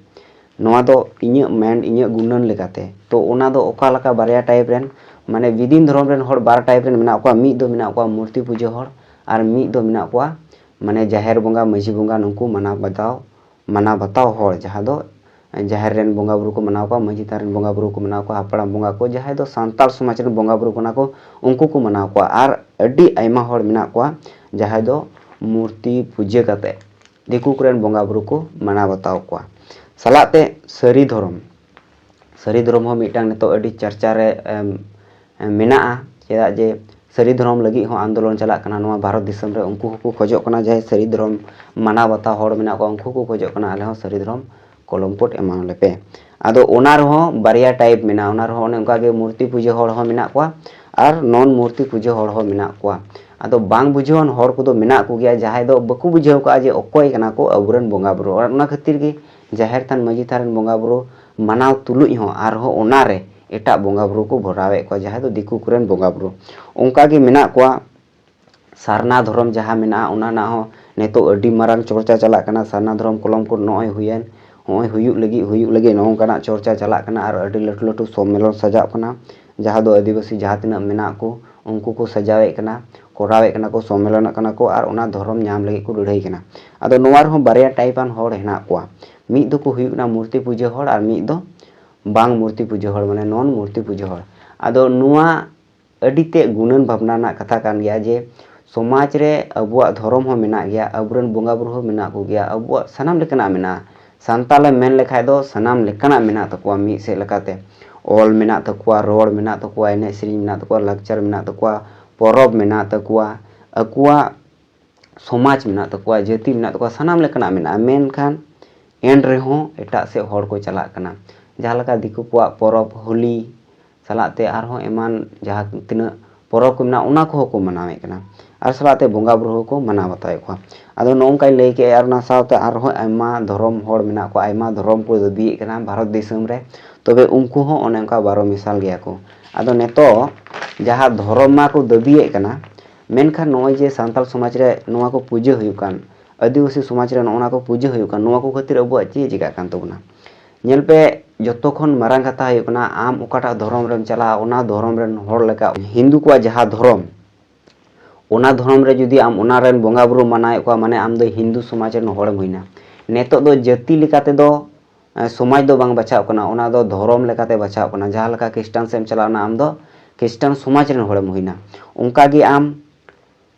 ᱱᱚᱣᱟ ᱫᱚ ᱤᱧᱟᱹᱜ ᱢᱮᱱ, ᱤᱧᱟᱹᱜ ᱜᱩᱱᱟᱹᱱ ᱞᱮᱠᱟᱛᱮ᱾ ᱛᱚ ᱚᱱᱟ ᱫᱚ ᱚᱠᱟ ᱞᱮᱠᱟ ᱵᱟᱨᱭᱟ type ᱨᱮᱱ, ᱢᱟᱱᱮ ᱵᱤᱫᱤᱱ ᱫᱷᱚᱨᱚᱢ ᱨᱮᱱ ᱦᱚᱲ ᱵᱟᱨ type ᱨᱮᱱ ᱢᱮᱱᱟᱜ ᱠᱚᱣᱟ᱾ ᱢᱤᱫ ᱫᱚ ᱢᱮᱱᱟᱜ ᱠᱚᱣᱟ ᱢᱩᱨᱛᱤ ᱯᱩᱡᱟᱹ ᱦᱚᱲ, ᱟᱨ ᱢᱤᱫ ᱫᱚ ᱢᱮᱱᱟᱜ ᱠᱚᱣᱟ ᱢᱟᱱᱮ ᱡᱟᱦᱮᱨ ᱵᱚᱸᱜᱟ, ᱢᱟᱹᱡᱷᱤ ᱵᱚᱸᱜᱟ, ᱱᱩᱠᱩ ᱢᱟᱱᱟᱣ ᱵᱟᱛᱟᱣ, ᱢᱟᱱᱟᱣ ᱵᱟᱛᱟᱣ ᱦᱚᱲ, ᱡᱟᱦᱟᱸ ᱫᱚ ᱡᱟᱦᱮᱨ ᱨᱮᱱ ᱵᱚᱸᱜᱟ ᱵᱩᱨᱩ ᱠᱚ ᱢᱟᱱᱟᱣ ᱠᱚᱣᱟ, ᱢᱟᱹᱡᱷᱤ ᱛᱷᱟᱱ ᱨᱮᱱ ᱵᱚᱸᱜᱟ ᱵᱩᱨᱩ ᱠᱚ ᱢᱟᱱᱟᱣ ᱠᱚᱣᱟ, ᱦᱟᱯᱲᱟᱢ ᱵᱚᱸᱜᱟ ᱠᱚ, ᱡᱟᱦᱟᱸᱭ ᱫᱚ ᱥᱟᱱᱛᱟᱲ ᱥᱚᱢᱟᱡᱽ ᱨᱮᱱ ᱵᱚᱸᱜᱟ ᱵᱩᱨᱩ ᱠᱟᱱᱟ ᱠᱚ, ᱩᱱᱠᱩ ᱠᱚ ᱢᱟᱱᱟᱣ ᱠᱚᱣᱟ᱾ ᱟᱨ ᱟᱹᱰᱤ ᱟᱭᱢᱟ ᱦᱚᱲ ᱢᱮᱱᱟᱜ ᱠᱚᱣᱟ ᱡᱟᱦᱟᱸᱭ ᱫᱚ ᱢᱩᱨᱛᱤ ᱯᱩᱡᱟᱹ ᱠᱟᱛᱮ ᱫᱤᱠᱩ ᱠᱚᱨᱮᱱ ᱵᱚᱸᱜᱟ ᱵᱩᱨᱩ ᱠᱚ ᱢᱟᱱᱟᱣ ᱵᱟᱛᱟᱣ ᱠᱚᱣᱟ᱾ ᱥᱟᱞᱟᱜ ᱛᱮ ᱥᱟᱹᱨᱤ ᱫᱷᱚᱨᱚᱢ, ᱥᱟᱹᱨᱤ ᱫᱷᱚᱨᱚᱢ ᱦᱚᱸ ᱢᱤᱫᱴᱟᱝ ᱱᱤᱛᱚᱜ ᱟᱹᱰᱤ ᱪᱟᱨᱪᱟ ᱨᱮ, ᱮᱢ, ᱮᱢ, ᱢᱮᱱᱟᱜᱼᱟ᱾ ᱪᱮᱫᱟᱜ ᱡᱮ ᱥᱟᱹᱨᱤ ᱫᱷᱚᱨᱚᱢ ᱞᱟᱹᱜᱤᱫ ᱦᱚᱸ ᱟᱱᱫᱳᱞᱚᱱ ᱪᱟᱞᱟᱜ ᱠᱟᱱᱟ ᱱᱚᱣᱟ ᱵᱷᱟᱨᱚᱛ ᱫᱤᱥᱚᱢ ᱨᱮ᱾ ᱩᱱᱠᱩ ᱦᱚᱸᱠᱚ ᱠᱷᱚᱡᱚᱜ ᱠᱟᱱᱟ, ᱡᱟᱦᱟᱸᱭ ᱥᱟᱹᱨᱤ ᱫᱷᱚᱨᱚᱢ ᱢᱟᱱᱟᱣ ᱵᱟᱛᱟᱣ ᱦᱚᱲ ᱢᱮᱱᱟᱜ ᱠᱚᱣᱟ, ᱩᱱᱠᱩ ᱦᱚᱸᱠᱚ ᱠᱷᱚᱡᱚᱜ ᱠᱟᱱᱟ, ᱟᱞᱮ ᱦᱚᱸ ᱥᱟᱹᱨᱤ ᱫᱷᱚᱨᱚᱢ ᱠᱚᱞᱚᱢ ᱠᱳᱰ ᱮᱢᱟᱣ ᱞᱮᱯᱮ᱾ ᱟᱫᱚ ᱚᱱᱟ ᱨᱮᱦᱚᱸ ᱵᱟᱨᱭᱟ type ᱢᱮᱱᱟᱜᱼᱟ᱾ ᱚᱱᱟ ᱨᱮᱦᱚᱸ ᱚᱱᱮ ᱚᱱᱠᱟ ᱜᱮ ᱢᱩᱨᱛᱤ ᱯᱩᱡᱟᱹ ᱦᱚᱲ ᱦᱚᱸ ᱢᱮᱱᱟᱜ ᱠᱚᱣᱟ ᱟᱨ ᱱᱚᱱ ᱢᱩᱨᱛᱤ ᱯᱩᱡᱟᱹ ᱦᱚᱲ ᱦᱚᱸ ᱢᱮᱱᱟᱜ ᱠᱚᱣᱟ᱾ ᱟᱫᱚ ᱵᱟᱝ ᱵᱩᱡᱷᱟᱹᱣᱟᱱ ᱦᱚᱲ ᱠᱚᱫᱚ ᱢᱮᱱᱟᱜ ᱠᱚᱜᱮᱭᱟ, ᱡᱟᱦᱟᱸᱭ ᱫᱚ ᱵᱟᱠᱚ ᱵᱩᱡᱷᱟᱹᱣ ᱠᱟᱜᱼᱟ ᱡᱮ ᱚᱠᱚᱭ ᱠᱟᱱᱟ ᱠᱚ ᱟᱵᱚᱨᱮᱱ ᱵᱚᱸᱜᱟ ᱵᱩᱨᱩ᱾ ᱟᱨ ᱚᱱᱟ ᱠᱷᱟᱹᱛᱤᱨ ᱜᱮ ᱡᱟᱦᱮᱨ ᱛᱷᱟᱱ, ᱢᱟᱹᱡᱷᱤ ᱛᱷᱟᱱ ᱨᱮᱱ ᱵᱚᱸᱜᱟ ᱵᱩᱨᱩ ᱢᱟᱱᱟᱣ ᱛᱩᱞᱩᱡ ᱦᱚᱸ ᱟᱨᱦᱚᱸ ᱚᱱᱟᱨᱮ ᱮᱴᱟᱜ ᱵᱚᱸᱜᱟ ᱵᱩᱨᱩ ᱠᱚ ᱵᱷᱚᱨᱟᱣᱮᱫ ᱠᱚᱣᱟ, ᱡᱟᱦᱟᱸᱭ ᱫᱚ ᱫᱤᱠᱩ ᱠᱚᱨᱮᱱ ᱵᱚᱸᱜᱟ ᱵᱩᱨᱩ᱾ ᱚᱱᱠᱟ ᱜᱮ ᱢᱮᱱᱟᱜ ᱠᱚᱣᱟ ᱥᱟᱨᱱᱟ ᱫᱷᱚᱨᱚᱢ ᱡᱟᱦᱟᱸ ᱢᱮᱱᱟᱜᱼᱟ, ᱚᱱᱟ ᱨᱮᱱᱟᱜ ᱦᱚᱸ ᱱᱤᱛᱚᱜ ᱟᱹᱰᱤ ᱢᱟᱨᱟᱝ ᱪᱚᱨᱪᱟ ᱪᱟᱞᱟᱜ ᱠᱟᱱᱟ᱾ ᱥᱟᱨᱱᱟ ᱫᱷᱚᱨᱚᱢ ᱠᱚᱞᱚᱢ ᱠᱳᱰ ᱱᱚᱜᱼᱚᱭ ᱦᱩᱭᱮᱱ, ᱱᱚᱜᱼᱚᱭ ᱦᱩᱭᱩᱜ ᱞᱟᱹᱜᱤᱫ, ᱦᱩᱭᱩᱜ ᱞᱟᱹᱜᱤᱫ ᱱᱚᱜᱼᱚ ᱱᱚᱝᱠᱟᱱᱟᱜ ᱪᱚᱨᱪᱟ ᱪᱟᱞᱟᱜ ᱠᱟᱱᱟ᱾ ᱟᱨ ᱟᱹᱰᱤ ᱞᱟᱹᱴᱩ ᱞᱟᱹᱴᱩ ᱥᱚᱢᱢᱮᱞᱚᱱ ᱥᱟᱡᱟᱜ ᱠᱟᱱᱟ, ᱡᱟᱦᱟᱸ ᱫᱚ ᱟᱹᱫᱤᱵᱟᱹᱥᱤ ᱡᱟᱦᱟᱸ ᱛᱤᱱᱟᱹᱜ ᱢᱮᱱᱟᱜ ᱠᱚ, ᱩᱱᱠᱩ ᱠᱚ ᱥᱟᱡᱟᱣᱮᱫ ᱠᱟᱱᱟ, ᱠᱚᱨᱟᱣᱮᱫ ᱠᱟᱱᱟ ᱠᱚ, ᱥᱚᱢᱢᱮᱞᱚᱱᱚᱜ ᱠᱟᱱᱟ ᱠᱚ ᱟᱨ ᱚᱱᱟ ᱫᱷᱚᱨᱚᱢ ᱧᱟᱢ ᱞᱟᱹᱜᱤᱫ ᱠᱚ ᱞᱟᱹᱲᱦᱟᱹᱭ ᱠᱟᱱᱟ᱾ ᱟᱫᱚ ᱱᱚᱣᱟ ᱨᱮᱦᱚᱸ ᱵᱟᱨᱭᱟ type ᱟᱱ ᱦᱚᱲ ᱦᱮᱱᱟᱜ ᱠᱚᱣᱟ᱾ ᱢᱤᱫ ᱫᱚᱠᱚ ᱦᱩᱭᱩᱜ ᱠᱟᱱᱟ ᱢᱩᱨᱛᱤ ᱯᱩᱡᱟᱹ ᱦᱚᱲ ᱟᱨ ᱢᱤᱫ ᱫᱚ ᱵᱟᱝ ᱢᱩᱨᱛᱤ ᱯᱩᱡᱟᱹ ᱦᱚᱲ, ᱢᱟᱱᱮ ᱱᱚᱱ ᱢᱩᱨᱛᱤ ᱯᱩᱡᱟᱹ ᱦᱚᱲ᱾ ᱟᱫᱚ ᱱᱚᱣᱟ ᱟᱹᱰᱤ ᱛᱮᱫ ᱜᱩᱱᱟᱹᱱ ᱵᱷᱟᱵᱽᱱᱟ ᱨᱮᱱᱟᱜ ᱠᱟᱛᱷᱟ ᱠᱟᱱ ᱜᱮᱭᱟ ᱡᱮ ᱥᱚᱢᱟᱡᱽ ᱨᱮ ᱟᱵᱚᱣᱟᱜ ᱫᱷᱚᱨᱚᱢ ᱦᱚᱸ ᱢᱮᱱᱟᱜ ᱜᱮᱭᱟ, ᱟᱵᱚᱨᱮᱱ ᱵᱚᱸᱜᱟ ᱵᱩᱨᱩ ᱦᱚᱸ ᱢᱮᱱᱟᱜ ᱠᱚᱜᱮᱭᱟ, ᱟᱵᱚᱣᱟᱜ ᱥᱟᱱᱟᱢ ᱞᱮᱠᱟᱱᱟᱜ ᱢᱮᱱᱟᱜᱼᱟ᱾ ᱥᱟᱱᱛᱟᱲ ᱮᱢ ᱢᱮᱱ ᱞᱮᱠᱷᱟᱡ ᱫᱚ ᱥᱟᱱᱟᱢ ᱞᱮᱠᱟᱱᱟᱜ ᱢᱮᱱᱟᱜ ᱛᱟᱠᱚᱣᱟ ᱢᱤᱫ ᱥᱮᱫ ᱞᱮᱠᱟᱛᱮ᱾ ᱚᱞ ᱢᱮᱱᱟᱜ ᱛᱟᱠᱚᱣᱟ, ᱨᱚᱲ ᱢᱮᱱᱟᱜ ᱛᱟᱠᱚᱣᱟ, ᱮᱱᱮᱡ ᱥᱮᱨᱮᱧ ᱢᱮᱱᱟᱜ ᱛᱟᱠᱚᱣᱟ, ᱞᱟᱠᱪᱟᱨ ᱢᱮᱱᱟᱜ ᱛᱟᱠᱚᱣᱟ, ᱯᱚᱨᱚᱵᱽ ᱢᱮᱱᱟᱜ ᱛᱟᱠᱚᱣᱟ, ᱟᱠᱚᱣᱟᱜ ᱥᱚᱢᱟᱡᱽ ᱢᱮᱱᱟᱜ ᱛᱟᱠᱚᱣᱟ, ᱡᱟᱹᱛᱤ ᱢᱮᱱᱟᱜ ᱛᱟᱠᱚᱣᱟ, ᱥᱟᱱᱟᱢ ᱞᱮᱠᱟᱱᱟᱜ ᱢᱮᱱᱟᱜᱼᱟ᱾ ᱢᱮᱱᱠᱷᱟᱱ ᱮᱱ ᱨᱮᱦᱚᱸ ᱮᱴᱟᱜ ᱥᱮᱫ ᱦᱚᱲ ᱠᱚ ᱪᱟᱞᱟᱜ ᱠᱟᱱᱟ᱾ ᱡᱟᱦᱟᱸ ᱞᱮᱠᱟ ᱫᱤᱠᱩ ᱠᱚᱣᱟᱜ ᱯᱚᱨᱚᱵᱽ ᱦᱳᱞᱤ ᱥᱟᱞᱟᱜ ᱛᱮ ᱟᱨᱦᱚᱸ ᱮᱢᱟᱱ ᱡᱟᱦᱟᱸ ᱛᱤᱱᱟᱹᱜ ᱯᱚᱨᱚᱵᱽ ᱠᱚ ᱢᱮᱱᱟᱜᱼᱟ, ᱚᱱᱟ ᱠᱚᱦᱚᱸ ᱠᱚ ᱢᱟᱱᱟᱣᱮᱫ ᱠᱟᱱᱟ᱾ ᱟᱨ ᱥᱟᱞᱟᱜ ᱛᱮ ᱵᱚᱸᱜᱟ ᱵᱩᱨᱩ ᱦᱚᱸᱠᱚ ᱢᱟᱱᱟᱣ ᱵᱟᱛᱟᱣᱮᱫ ᱠᱚᱣᱟ᱾ ᱟᱫᱚ ᱱᱚᱜᱼᱚ ᱱᱚᱝᱠᱟᱧ ᱞᱟᱹᱭ ᱠᱮᱫᱼᱟ, ᱟᱨ ᱚᱱᱟ ᱥᱟᱶᱛᱮ ᱟᱨᱦᱚᱸ ᱟᱭᱢᱟ ᱫᱷᱚᱨᱚᱢ ᱦᱚᱲ ᱢᱮᱱᱟᱜ ᱠᱚᱣᱟ, ᱟᱭᱢᱟ ᱫᱷᱚᱨᱚᱢ ᱠᱚ ᱫᱟᱹᱵᱤᱭᱮᱫ ᱠᱟᱱᱟ ᱵᱷᱟᱨᱚᱛ ᱫᱤᱥᱚᱢ ᱨᱮ᱾ ᱛᱚᱵᱮ ᱩᱱᱠᱩ ᱦᱚᱸ ᱚᱱᱮ ᱚᱱᱠᱟ ᱵᱟᱨᱚ ᱢᱮᱥᱟᱞ ᱜᱮᱭᱟ ᱠᱚ᱾ ᱟᱫᱚ ᱱᱤᱛᱚᱜ ᱡᱟᱦᱟᱸ ᱫᱷᱚᱨᱚᱢ ᱢᱟ ᱠᱚ ᱫᱟᱹᱵᱤᱭᱮᱫ ᱠᱟᱱᱟ, ᱢᱮᱱᱠᱷᱟᱱ ᱱᱚᱜᱼᱚᱭ ᱡᱮ ᱥᱟᱱᱛᱟᱲ ᱥᱚᱢᱟᱡᱽ ᱨᱮ ᱱᱚᱣᱟ ᱠᱚ ᱯᱩᱡᱟᱹ ᱦᱩᱭᱩᱜ ᱠᱟᱱ, ᱟᱹᱫᱤᱵᱟᱹᱥᱤ ᱥᱚᱢᱟᱡᱽ ᱨᱮ ᱱᱚᱜᱼᱚ ᱱᱚᱣᱟ ᱠᱚ ᱯᱩᱡᱟᱹ ᱦᱩᱭᱩᱜ ᱠᱟᱱ, ᱱᱚᱣᱟ ᱠᱚ ᱠᱷᱟᱹᱛᱤᱨ ᱟᱵᱚᱣᱟᱜ ᱪᱮᱫ ᱪᱤᱠᱟᱹᱜ ᱠᱟᱱ ᱛᱟᱵᱚᱱᱟ? ᱧᱮᱞ ᱯᱮ, ᱡᱚᱛᱚ ᱠᱷᱚᱱ ᱢᱟᱨᱟᱝ ᱠᱟᱛᱷᱟ ᱦᱩᱭᱩᱜ ᱠᱟᱱᱟ, ᱟᱢ ᱚᱠᱟᱴᱟᱜ ᱫᱷᱚᱨᱚᱢ ᱨᱮᱢ ᱪᱟᱞᱟᱜᱼᱟ, ᱚᱱᱟ ᱫᱷᱚᱨᱚᱢ ᱨᱮᱱ ᱦᱚᱲ ᱞᱮᱠᱟ, ᱦᱤᱱᱫᱩ ᱠᱚᱣᱟᱜ ᱡᱟᱦᱟᱸ ᱫᱷᱚᱨᱚᱢ, ᱚᱱᱟ ᱫᱷᱚᱨᱚᱢ ᱨᱮ ᱡᱩᱫᱤ ᱟᱢ ᱚᱱᱟ ᱨᱮᱱ ᱵᱚᱸᱜᱟ ᱵᱩᱨᱩ ᱢᱟᱱᱟᱣᱮᱫ ᱠᱚᱣᱟ, ᱢᱟᱱᱮ ᱟᱢ ᱫᱚ ᱦᱤᱱᱫᱩ ᱥᱚᱢᱟᱡᱽ ᱨᱮᱱ ᱦᱚᱲᱮᱢ ᱦᱩᱭᱱᱟ᱾ ᱱᱤᱛᱚᱜ ᱫᱚ ᱡᱟᱹᱛᱤ ᱞᱮᱠᱟ ᱛᱮᱫᱚ, ᱮ, ᱥᱚᱢᱟᱡᱽ ᱫᱚ ᱵᱟᱝ ᱵᱟᱪᱷᱟᱣ ᱠᱟᱱᱟ, ᱚᱱᱟ ᱫᱚ ᱫᱷᱚᱨᱚᱢ ᱞᱮᱠᱟᱛᱮ ᱵᱟᱪᱷᱟᱣ ᱠᱟᱱᱟ᱾ ᱡᱟᱦᱟᱸ ᱞᱮᱠᱟ ᱠᱷᱨᱤᱥᱴᱟᱱ ᱥᱮᱫ ᱮᱢ ᱪᱟᱞᱟᱣᱱᱟ, ᱟᱢ ᱫᱚ ᱠᱷᱨᱤᱥᱴᱟᱱ ᱥᱚᱢᱟᱡᱽ ᱨᱮᱱ ᱦᱚᱲᱮᱢ ᱦᱩᱭᱱᱟ᱾ ᱚᱱᱠᱟ ᱜᱮ ᱟᱢ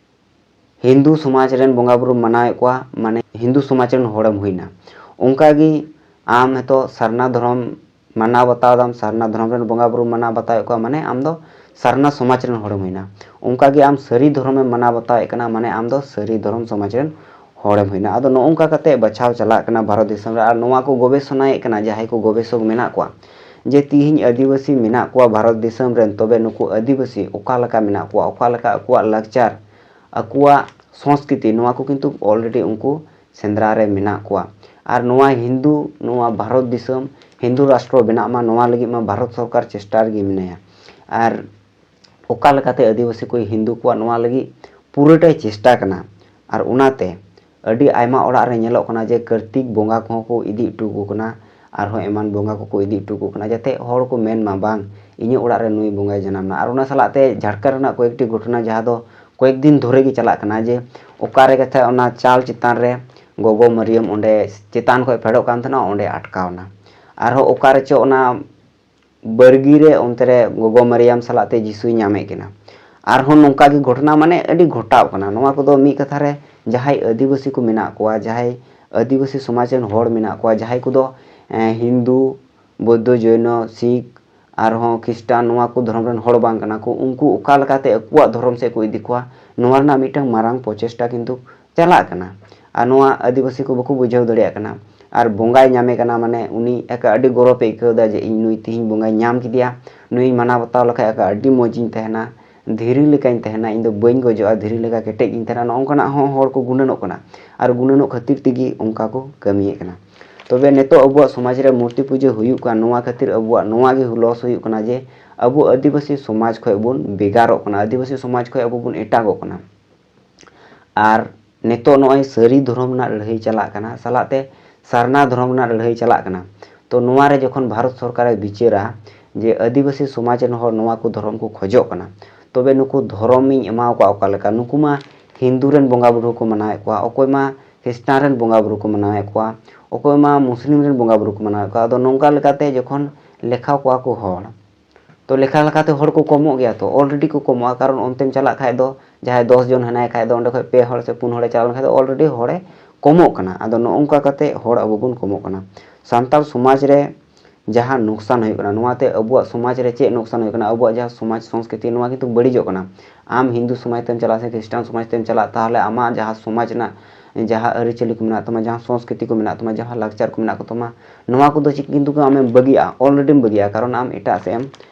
ᱦᱤᱱᱫᱩ ᱥᱚᱢᱟᱡᱽ ᱨᱮᱱ ᱵᱚᱸᱜᱟ ᱵᱩᱨᱩᱢ ᱢᱟᱱᱟᱣᱮᱫ ᱠᱚᱣᱟ, ᱢᱟᱱᱮ ᱦᱤᱱᱫᱩ ᱥᱚᱢᱟᱡᱽ ᱨᱮᱱ ᱦᱚᱲᱮᱢ ᱦᱩᱭᱱᱟ᱾ ᱚᱱᱠᱟ ᱜᱮ ᱟᱢ ᱱᱤᱛᱚᱜ ᱥᱟᱨᱱᱟ ᱫᱷᱚᱨᱚᱢ ᱢᱟᱱᱟᱣ ᱵᱟᱛᱟᱣ ᱫᱟᱢ, ᱥᱟᱨᱱᱟ ᱫᱷᱚᱨᱚᱢ ᱨᱮᱱ ᱵᱚᱸᱜᱟ ᱵᱩᱨᱩᱢ ᱢᱟᱱᱟᱣ ᱵᱟᱛᱟᱣᱮᱫ ᱠᱚᱣᱟ, ᱢᱟᱱᱮ ᱟᱢ ᱫᱚ ᱥᱟᱨᱱᱟ ᱥᱚᱢᱟᱡᱽ ᱨᱮᱱ ᱦᱚᱲᱮᱢ ᱦᱩᱭᱱᱟ᱾ ᱚᱱᱠᱟ ᱜᱮ ᱟᱢ ᱥᱟᱹᱨᱤ ᱫᱷᱚᱨᱚᱢᱮᱢ ᱢᱟᱱᱟᱣ ᱵᱟᱛᱟᱣᱮᱫ ᱠᱟᱱᱟ, ᱢᱟᱱᱮ ᱟᱢ ᱫᱚ ᱥᱟᱹᱨᱤ ᱫᱷᱚᱨᱚᱢ ᱥᱚᱢᱟᱡᱽ ᱨᱮᱱ ᱦᱚᱲᱮᱢ ᱦᱩᱭᱱᱟ᱾ ᱟᱫᱚ ᱱᱚᱜᱼᱚ ᱱᱚᱝᱠᱟ ᱠᱟᱛᱮ ᱵᱟᱪᱷᱟᱣ ᱪᱟᱞᱟᱜ ᱠᱟᱱᱟ ᱵᱷᱟᱨᱚᱛ ᱫᱤᱥᱚᱢ ᱨᱮ᱾ ᱟᱨ ᱱᱚᱣᱟ ᱠᱚ ᱜᱚᱵᱮᱥᱚᱱᱟᱭᱮᱫ ᱠᱟᱱᱟ ᱡᱟᱦᱟᱸᱭ ᱠᱚ ᱜᱚᱵᱮᱥᱚᱠ ᱢᱮᱱᱟᱜ ᱠᱚᱣᱟ, ᱡᱮ ᱛᱤᱦᱤᱧ ᱟᱹᱫᱤᱵᱟᱹᱥᱤ ᱢᱮᱱᱟᱜ ᱠᱚᱣᱟ ᱵᱷᱟᱨᱚᱛ ᱫᱤᱥᱚᱢ ᱨᱮᱱ, ᱛᱚᱵᱮ ᱱᱩᱠᱩ ᱟᱹᱫᱤᱵᱟᱹᱥᱤ ᱚᱠᱟ ᱞᱮᱠᱟ ᱢᱮᱱᱟᱜ ᱠᱚᱣᱟ, ᱚᱠᱟ ᱞᱮᱠᱟ ᱟᱠᱚᱣᱟᱜ ᱞᱟᱠᱪᱟᱨ, ᱟᱠᱚᱣᱟᱜ ᱥᱚᱝᱥᱠᱨᱤᱛᱤ, ᱱᱚᱣᱟ ᱠᱚ ᱠᱤᱱᱛᱩ already ᱩᱱᱠᱩ ᱥᱮᱸᱫᱽᱨᱟ ᱨᱮ ᱢᱮᱱᱟᱜ ᱠᱚᱣᱟ᱾ ᱟᱨ ᱱᱚᱣᱟ ᱦᱤᱱᱫᱩ, ᱱᱚᱣᱟ ᱵᱷᱟᱨᱚᱛ ᱫᱤᱥᱚᱢ ᱦᱤᱱᱫᱩ ᱨᱟᱥᱴᱨᱚ ᱵᱮᱱᱟᱜ ᱢᱟ, ᱱᱚᱣᱟ ᱞᱟᱹᱜᱤᱫ ᱢᱟ ᱵᱷᱟᱨᱚᱛ ᱥᱚᱨᱠᱟᱨ ᱪᱮᱥᱴᱟ ᱨᱮᱜᱮ ᱢᱮᱱᱟᱭᱟ᱾ ᱟᱨ ᱚᱠᱟ ᱞᱮᱠᱟᱛᱮ ᱟᱹᱫᱤᱵᱟᱹᱥᱤ ᱠᱚ ᱦᱤᱱᱫᱩ ᱠᱚᱣᱟ, ᱱᱚᱣᱟ ᱞᱟᱹᱜᱤᱫ ᱯᱩᱨᱟᱹᱴᱟᱭ ᱪᱮᱥᱴᱟ ᱠᱟᱱᱟ᱾ ᱟᱨ ᱚᱱᱟᱛᱮ ᱟᱹᱰᱤ ᱟᱭᱢᱟ ᱚᱲᱟᱜ ᱨᱮ ᱧᱮᱞᱚᱜ ᱠᱟᱱᱟ ᱡᱮ ᱠᱟᱨᱛᱤᱠ ᱵᱚᱸᱜᱟ ᱠᱚᱦᱚᱸ ᱠᱚ ᱤᱫᱤ ᱦᱚᱴᱚ ᱟᱠᱚ ᱠᱟᱱᱟ, ᱟᱨᱦᱚᱸ ᱮᱢᱟᱱ ᱵᱚᱸᱜᱟ ᱠᱚᱠᱚ ᱤᱫᱤ ᱦᱚᱴᱚ ᱟᱠᱚ ᱠᱟᱱᱟ, ᱡᱟᱛᱮ ᱦᱚᱲ ᱠᱚ ᱢᱮᱱ ᱢᱟ, "ᱵᱟᱝ, ᱤᱧᱟᱹᱜ ᱚᱲᱟᱜ ᱨᱮ ᱱᱩᱭ ᱵᱚᱸᱜᱟᱭ ᱡᱟᱱᱟᱢ ᱮᱱᱟ᱾" ᱟᱨ ᱚᱱᱟ ᱥᱟᱞᱟᱜ ᱛᱮ ᱡᱷᱟᱲᱠᱷᱚᱸᱰ ᱨᱮᱱᱟᱜ ᱠᱚᱭᱮᱠᱴᱤ ᱜᱷᱚᱴᱚᱱᱟ, ᱡᱟᱦᱟᱸ ᱫᱚ ᱠᱚᱭᱮᱠ ᱫᱤᱱ ᱫᱷᱚᱨᱮ ᱜᱮ ᱪᱟᱞᱟᱜ ᱠᱟᱱᱟ, ᱡᱮ ᱚᱠᱟᱨᱮ ᱠᱟᱛᱷᱟ ᱚᱱᱟ ᱪᱟᱞ ᱪᱮᱛᱟᱱ ᱨᱮ ᱜᱚᱜᱚ ᱢᱟᱨᱤᱭᱟᱢ ᱚᱸᱰᱮ ᱪᱮᱛᱟᱱ ᱠᱷᱚᱱ ᱯᱷᱮᱰᱚᱜ ᱠᱟᱱ ᱛᱟᱦᱮᱱᱟ, ᱚᱸᱰᱮ ᱟᱴᱠᱟᱣ ᱮᱱᱟ᱾ ᱟᱨᱦᱚᱸ ᱚᱠᱟ ᱨᱮᱪᱚ ᱚᱱᱟ ᱵᱟᱲᱜᱤ ᱨᱮ ᱚᱱᱛᱮ ᱨᱮ ᱜᱚᱜᱚ ᱢᱟᱨᱤᱭᱟᱢ ᱥᱟᱞᱟᱜ ᱛᱮ ᱡᱤᱥᱩᱭ ᱧᱟᱢᱮᱫ ᱠᱤᱱᱟ᱾ ᱟᱨᱦᱚᱸ ᱱᱚᱝᱠᱟ ᱜᱮ ᱜᱷᱚᱴᱚᱱᱟ, ᱢᱟᱱᱮ, ᱟᱹᱰᱤ ᱜᱷᱚᱴᱟᱣ ᱠᱟᱱᱟ᱾ ᱱᱚᱣᱟ ᱠᱚᱫᱚ ᱢᱤᱫ ᱠᱟᱛᱷᱟ ᱨᱮ ᱡᱟᱦᱟᱸᱭ ᱟᱹᱫᱤᱵᱟᱹᱥᱤ ᱠᱚ ᱢᱮᱱᱟᱜ ᱠᱚᱣᱟ, ᱡᱟᱦᱟᱸᱭ ᱟᱹᱫᱤᱵᱟᱹᱥᱤ ᱥᱚᱢᱟᱡᱽ ᱨᱮᱱ ᱦᱚᱲ ᱢᱮᱱᱟᱜ ᱠᱚᱣᱟ, ᱡᱟᱦᱟᱸᱭ ᱠᱚᱫᱚ, ᱮᱸ, ᱦᱤᱱᱫᱩ, ᱵᱳᱫᱽᱫᱷᱚ, ᱡᱚᱭᱱᱚ, ᱥᱤᱠᱷ, ᱟᱨᱦᱚᱸ ᱠᱷᱨᱤᱥᱴᱟᱱ, ᱱᱚᱣᱟ ᱠᱚ ᱫᱷᱚᱨᱚᱢ ᱨᱮᱱ ᱦᱚᱲ ᱵᱟᱝ ᱠᱟᱱᱟ ᱠᱚ, ᱩᱱᱠᱩ ᱚᱠᱟ ᱞᱮᱠᱟᱛᱮ ᱟᱠᱚᱣᱟᱜ ᱫᱷᱚᱨᱚᱢ ᱥᱮᱫ ᱠᱚ ᱤᱫᱤ ᱠᱚᱣᱟ, ᱱᱚᱣᱟ ᱨᱮᱱᱟᱜ ᱢᱤᱫᱴᱟᱝ ᱢᱟᱨᱟᱝ ᱯᱨᱚᱪᱮᱥᱴᱟ ᱠᱤᱱᱛᱩ ᱪᱟᱞᱟᱜ ᱠᱟᱱᱟ᱾ ᱟᱨ ᱱᱚᱣᱟ ᱟᱹᱫᱤᱵᱟᱹᱥᱤ ᱠᱚ ᱵᱟᱠᱚ ᱵᱩᱡᱷᱟᱹᱣ ᱫᱟᱲᱮᱭᱟᱜ ᱠᱟᱱᱟ᱾ ᱟᱨ ᱵᱚᱸᱜᱟᱭ ᱧᱟᱢᱮ ᱠᱟᱱᱟ, ᱢᱟᱱᱮ ᱩᱱᱤ ᱮᱠᱟ ᱟᱹᱰᱤ ᱜᱚᱨᱚᱵᱽ ᱮ ᱟᱹᱭᱠᱟᱹᱣ ᱮᱫᱟ ᱡᱮ ᱤᱧ ᱱᱩᱭ ᱛᱮᱦᱮᱧ ᱵᱚᱸᱜᱟᱧ ᱧᱟᱢ ᱠᱮᱫᱮᱭᱟ, ᱱᱩᱭᱤᱧ ᱢᱟᱱᱟᱣ ᱵᱟᱛᱟᱣ ᱞᱮᱠᱷᱟᱡ ᱮᱠᱟ ᱟᱹᱰᱤ ᱢᱚᱡᱽ ᱤᱧ ᱛᱟᱦᱮᱱᱟ, ᱫᱷᱤᱨᱤ ᱞᱮᱠᱟᱧ ᱛᱟᱦᱮᱱᱟ, ᱤᱧ ᱫᱚ ᱵᱟᱹᱧ ᱜᱚᱡᱚᱜᱼᱟ, ᱫᱷᱤᱨᱤ ᱞᱮᱠᱟ ᱠᱮᱴᱮᱡ ᱜᱤᱧ ᱛᱟᱦᱮᱱᱟ᱾ ᱱᱚᱜᱼᱚ ᱱᱚᱝᱠᱟᱱᱟᱜ ᱦᱚᱸ ᱦᱚᱲ ᱠᱚ ᱜᱩᱱᱟᱹᱱᱚᱜ ᱠᱟᱱᱟ᱾ ᱟᱨ ᱜᱩᱱᱟᱹᱱᱚᱜ ᱠᱷᱟᱹᱛᱤᱨ ᱛᱮᱜᱮ ᱚᱱᱠᱟ ᱠᱚ ᱠᱟᱹᱢᱤᱭᱮᱫ ᱠᱟᱱᱟ᱾ ᱛᱚᱵᱮ ᱱᱤᱛᱚᱜ ᱟᱵᱚᱣᱟᱜ ᱥᱚᱢᱟᱡᱽ ᱨᱮ ᱢᱩᱨᱛᱤ ᱯᱩᱡᱟᱹ ᱦᱩᱭᱩᱜ ᱠᱟᱱ ᱱᱚᱣᱟ ᱠᱷᱟᱹᱛᱤᱨ ᱟᱵᱚᱣᱟᱜ ᱱᱚᱣᱟ ᱜᱮ ᱞᱚᱥ ᱦᱩᱭᱩᱜ ᱠᱟᱱᱟ ᱡᱮ ᱟᱵᱚ ᱟᱹᱫᱤᱵᱟᱹᱥᱤ ᱥᱚᱢᱟᱡᱽ ᱠᱷᱚᱱ ᱵᱚᱱ ᱵᱷᱮᱜᱟᱨᱚᱜ ᱠᱟᱱᱟ, ᱟᱹᱫᱤᱵᱟᱹᱥᱤ ᱥᱚᱢᱟᱡᱽ ᱠᱷᱚᱱ ᱟᱵᱚ ᱵᱚᱱ ᱮᱴᱟᱜᱚᱜ ᱠᱟᱱᱟ᱾ ᱟᱨ ᱱᱤᱛᱚᱜ ᱱᱚᱜᱼᱚᱭ ᱥᱟᱹᱨᱤ ᱫᱷᱚᱨᱚᱢ ᱨᱮᱱᱟᱜ ᱞᱟᱹᱲᱦᱟᱹᱭ ᱪᱟᱞᱟᱜ ᱠᱟᱱᱟ, ᱥᱟᱞᱟᱜ ᱛᱮ ᱥᱟᱨᱱᱟ ᱫᱷᱚᱨᱚᱢ ᱨᱮᱱᱟᱜ ᱞᱟᱹᱲᱦᱟᱹᱭ ᱪᱟᱞᱟᱜ ᱠᱟᱱᱟ᱾ ᱛᱚ ᱱᱚᱣᱟ ᱨᱮ ᱡᱚᱠᱷᱚᱱ ᱵᱷᱟᱨᱚᱛ ᱥᱚᱨᱠᱟᱨᱮ ᱵᱤᱪᱟᱹᱨᱟ ᱡᱮ ᱟᱹᱫᱤᱵᱟᱹᱥᱤ ᱥᱚᱢᱟᱡᱽ ᱨᱮᱱ ᱦᱚᱲ ᱱᱚᱣᱟ ᱠᱚ ᱫᱷᱚᱨᱚᱢ ᱠᱚ ᱠᱷᱚᱡᱚᱜ ᱠᱟᱱᱟ, ᱛᱚᱵᱮ ᱱᱩᱠᱩ ᱫᱷᱚᱨᱚᱢ ᱤᱧ ᱮᱢᱟᱣ ᱠᱚᱣᱟ ᱚᱠᱟ ᱞᱮᱠᱟ? ᱱᱩᱠᱩ ᱢᱟ ᱦᱤᱱᱫᱩ ᱨᱮᱱ ᱵᱚᱸᱜᱟ ᱵᱩᱨᱩ ᱠᱚ ᱢᱟᱱᱟᱣᱮᱫ ᱠᱚᱣᱟ, ᱚᱠᱚᱭ ᱢᱟ ᱠᱷᱨᱤᱥᱴᱟᱱ ᱨᱮᱱ ᱵᱚᱸᱜᱟ ᱵᱩᱨᱩ ᱠᱚ ᱢᱟᱱᱟᱣᱮᱫ ᱠᱚᱣᱟ, ᱚᱠᱚᱭ ᱢᱟ ᱢᱩᱥᱞᱤᱢ ᱨᱮᱱ ᱵᱚᱸᱜᱟ ᱵᱩᱨᱩ ᱠᱚ ᱢᱟᱱᱟᱣᱮᱫ ᱠᱚᱣᱟ᱾ ᱟᱫᱚ ᱱᱚᱝᱠᱟ ᱞᱮᱠᱟᱛᱮ ᱡᱚᱠᱷᱚᱱ ᱞᱮᱠᱷᱟ ᱠᱚᱣᱟ ᱠᱚ ᱦᱚᱲ, ᱛᱚ ᱞᱮᱠᱷᱟ ᱞᱮᱠᱷᱟᱛᱮ ᱦᱚᱲ ᱠᱚ ᱠᱚᱢᱚᱜ ᱜᱮᱭᱟ, ᱛᱚ ᱚᱞᱨᱮᱰᱤ ᱠᱚ ᱠᱚᱢᱚᱜᱼᱟ᱾ ᱠᱟᱨᱚᱱ ᱚᱱᱛᱮᱢ ᱪᱟᱞᱟᱜ ᱠᱷᱟᱡ ᱫᱚ ᱡᱟᱦᱟᱸᱭ ᱫᱚᱥ ᱡᱚᱱ ᱦᱮᱱᱟᱭ ᱠᱷᱟᱡ ᱫᱚ ᱚᱸᱰᱮ ᱠᱷᱚᱡ ᱯᱮ ᱦᱚᱲ ᱥᱮ ᱯᱩᱱ ᱦᱚᱲᱮ ᱪᱟᱞᱟᱣ ᱞᱮᱱᱠᱷᱟᱡ ᱫᱚ ᱚᱞᱨᱮᱰᱤ ᱦᱚᱲᱮ ᱠᱚᱢᱚᱜ ᱠᱟᱱᱟ᱾ ᱟᱫᱚ ᱱᱚᱜᱼᱚ ᱱᱚᱝᱠᱟ ᱠᱟᱛᱮ ᱦᱚᱲ ᱟᱵᱚ ᱵᱚᱱ ᱠᱚᱢᱚᱜ ᱠᱟᱱᱟ᱾ ᱥᱟᱱᱛᱟᱲ ᱥᱚᱢᱟᱡᱽ ᱨᱮ ᱡᱟᱦᱟᱸ ᱱᱩᱠᱥᱟᱱ ᱦᱩᱭᱩᱜ ᱠᱟᱱᱟ, ᱱᱚᱣᱟᱛᱮ ᱟᱵᱚᱣᱟᱜ ᱥᱚᱢᱟᱡᱽ ᱨᱮ ᱪᱮᱫ ᱱᱩᱠᱥᱟᱱ ᱦᱩᱭᱩᱜ ᱠᱟᱱᱟ? ᱟᱵᱚᱣᱟᱜ ᱡᱟᱦᱟᱸ ᱥᱚᱢᱟᱡᱽ ᱥᱚᱝᱥᱠᱨᱤᱛᱤ, ᱱᱚᱣᱟ ᱠᱤᱱᱛᱩ ᱵᱟᱹᱲᱤᱡᱚᱜ ᱠᱟᱱᱟ᱾ ᱟᱢ ᱦᱤᱱᱫᱩ ᱥᱚᱢᱟᱡᱽ ᱛᱮᱢ ᱪᱟᱞᱟᱜᱼᱟ ᱥᱮ ᱠᱷᱨᱤᱥᱴᱟᱱ ᱥᱚᱢᱟᱡᱽ ᱛᱮᱢ ᱪᱟᱞᱟᱜ, ᱛᱟᱦᱚᱞᱮ ᱟᱢᱟᱜ ᱡᱟᱦᱟᱸ ᱥᱚᱢᱟᱡᱽ ᱨᱮᱱᱟᱜ ᱡᱟᱦᱟᱸ ᱟᱹᱨᱤᱪᱟᱹᱞᱤ ᱠᱚ ᱢᱮᱱᱟᱜ ᱛᱟᱢᱟ, ᱡᱟᱦᱟᱸ ᱥᱚᱝᱥᱠᱨᱤᱛᱤ ᱠᱚ ᱢᱮᱱᱟᱜ ᱛᱟᱢᱟ, ᱡᱟᱦᱟᱸ ᱞᱟᱠᱪᱟᱨ ᱠᱚ ᱢᱮᱱᱟᱜ ᱠᱚ ᱛᱟᱢᱟ, ᱱᱚᱣᱟ ᱠᱚᱫᱚ ᱪᱮᱫ ᱠᱤᱱᱛᱩ ᱟᱢᱮᱢ ᱵᱟᱹᱜᱤᱭᱟᱜᱼᱟ, ᱚᱞᱨᱮᱰᱤᱢ ᱵᱟᱹᱜᱤᱭᱟᱜᱼᱟ, ᱠᱟᱨᱚᱱ ᱟᱢ ᱮᱴᱟᱜ ᱥᱮᱫ ᱮᱢ